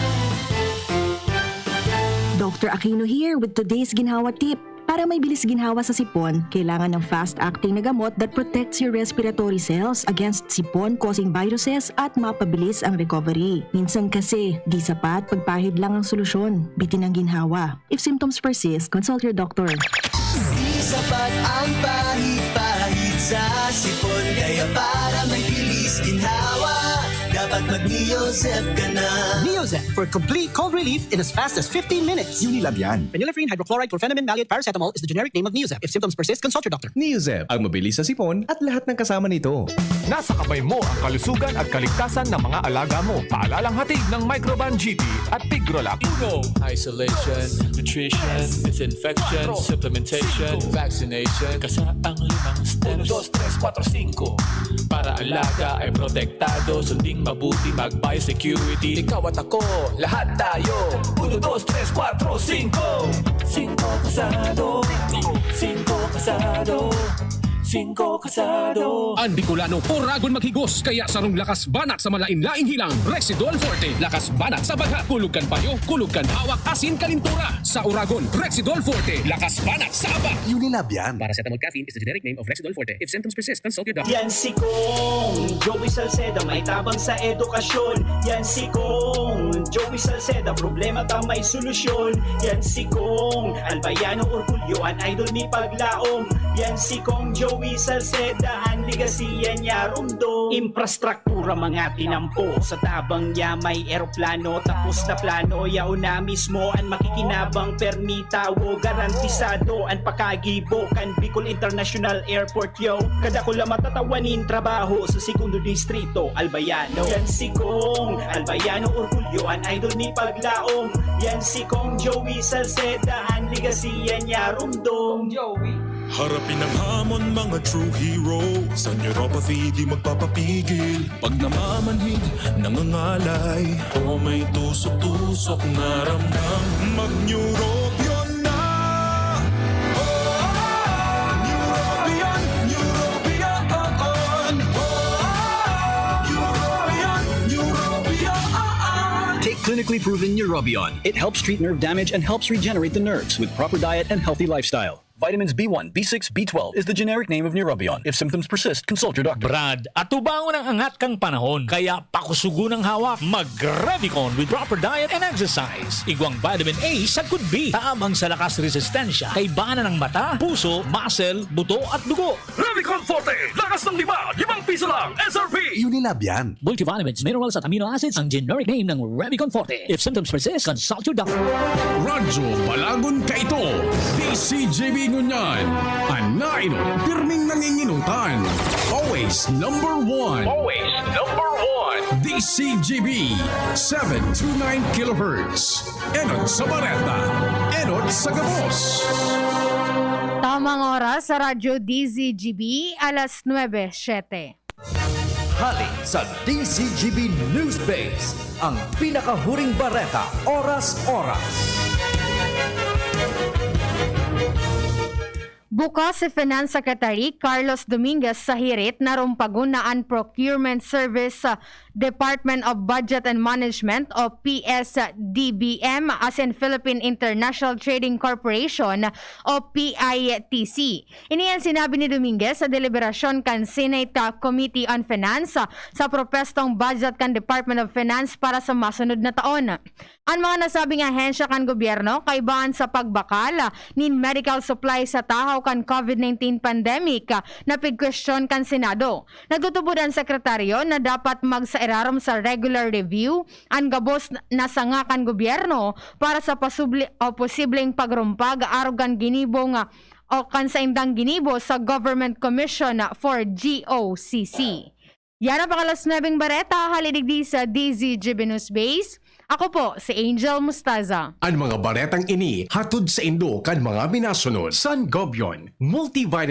Doctor Aquino here with today's ginhawa tip. Para may bilis ginhawa sa sipon, kailangan ng fast-acting na gamot that protects your respiratory cells against sipon-causing viruses at mapabilis ang recovery. Minsan kasi, di sapat pagpahid lang ang solusyon, bitin ang ginhawa. If symptoms persist, consult your doctor. Di sapat ang pahid-pahid sa sipon, kaya para may bilis ginhawa, dapat mag-Neozep ka na. Neozep for complete cold relief in as fast as fifteen minutes. Unilab yan. Phenylephrine, hydrochloride, chlorphenamine, maleate, paracetamol is the generic name of Neozep. If symptoms persist, consult your doctor. Neozep, ang mabilis sa sipon at lahat ng kasama nito. Nasa kamay mo ang kalusugan at kaligtasan ng mga alaga mo. Paalalang hatid ng Microban G T at Tigrolac. Uno. Isolation, nutrition, disinfection, supplementation, vaccination. Kasa ang limang steps. Uno, dos, tres, kuwatro, singko. Para alaga ay protektado, sunding mabuti, mag-biosecurity. Ikaw at ako, lahat tayo. Uno, dos, tres, kuwatro, singko. Singko kasado. Singko kasado. Singko kasado. An Bicolano, oragon maghigos, kaya sarong lakas banat sa malain-laing hilang, Rexidol Forte. Lakas banat sa bagha, kulog kan payo, kulog kan hawak, asin kalintura. Sa oragon, Rexidol Forte. Lakas banat sa aba. Unilab yan. Paracetamol caffeine is the generic name of Rexidol Forte. If symptoms persist, consult your doctor. Yan si Kong Joey Salceda, may tabang sa edukasyon. Yan si Kong Joey Salceda, problema ta may solusyon. Yan si Kong Albayano Orgulyo, an idol mi paglaom. Yan si Kong Joey Salceda, an legacy yan niya rumdom. Infrastruktura mga tinampo, sa tabang niya may eroplano. Tapos na plano, yaon na mismo an makikinabang, permi tawo, garantisado an pakagibo kan Bicol International Airport, yo. Kadakula matatawan nin trabaho sa Segundo Distrito, Albayano. Yan si Kong Albayano Orgulyo, an idol mi paglaom. Yan si Kong Joey Salceda, an legacy yan niya rumdom. Joey. Harapin ang hamon, mga true heroes. Sa neuropathy, di magpapapigil. Pag namamanhid, nangangalay, o may tusok-tusok na ramdam, mag-Neurobion na! Oh, Neurobion, Neurobion, oh, oh. Clinically proven Neurobion. It helps treat nerve damage and helps regenerate the nerves with proper diet and healthy lifestyle. Vitamins B one, B six, B twelve is the generic name of Neurobion. If symptoms persist, consult your doctor. Brad, atubangon ang angat kan panahon, kaya pakusugon ang hawak. Mag-Revicon with proper diet and exercise. Igwang vitamin A sagkod B, tabang sa lakas resistensya, kaibahan ng mata, puso, muscle, buto at dugo. Revicon Forte, lakas ng lima, limang piso lang, S R P! Unilab yan. Multivitamins, minerals at amino acids ang generic name ng Revicon Forte. If symptoms persist, consult your doctor. Radyo Balagon Kaito, D C G B ngunyan. An nainot, pirming nanginginutan. Always number one. Always number one. D C G B, seven two nine kilohertz. Enot sa bareta, enot sa gabos. Tamang oras sa Radyo D Z G B, alas nuebe siyete. Hali sa D Z G B News Base, ang pinakahuring bareta, oras-oras. Bukas si Finance Secretary Carlos Dominguez sa hirit na rumpagon na an Procurement Service sa Department of Budget and Management o P S D B M asin Philippine International Trading Corporation o P I T C. Ini an sinabi ni Dominguez sa deliberasyon kan Senate Committee on Finance sa propestong budget kan Department of Finance para sa masunod na taon. An mga nasabing ahensya kan gobyerno kaibahan sa pagbakal nin medical supplies sa tahaw kan COVID nineteen pandemic na pigkwestiyon kan Senado. Nagtutubod an sekretaryo na dapat magsairarom sa regular review an gabos na sanga kan gobyerno para sa pasubli o posibleng pagrumpag arog kan ginibo nga o kan saindang ginibo sa Government Commission for G O C C. Yan ang pakalas nuebeng bareta, hali digdi sa D Z G B News Base. Ako po si Angel Mustaza. An mga baretang ini hatod sa indo kan mga minasunod. San Gobion, multivitamin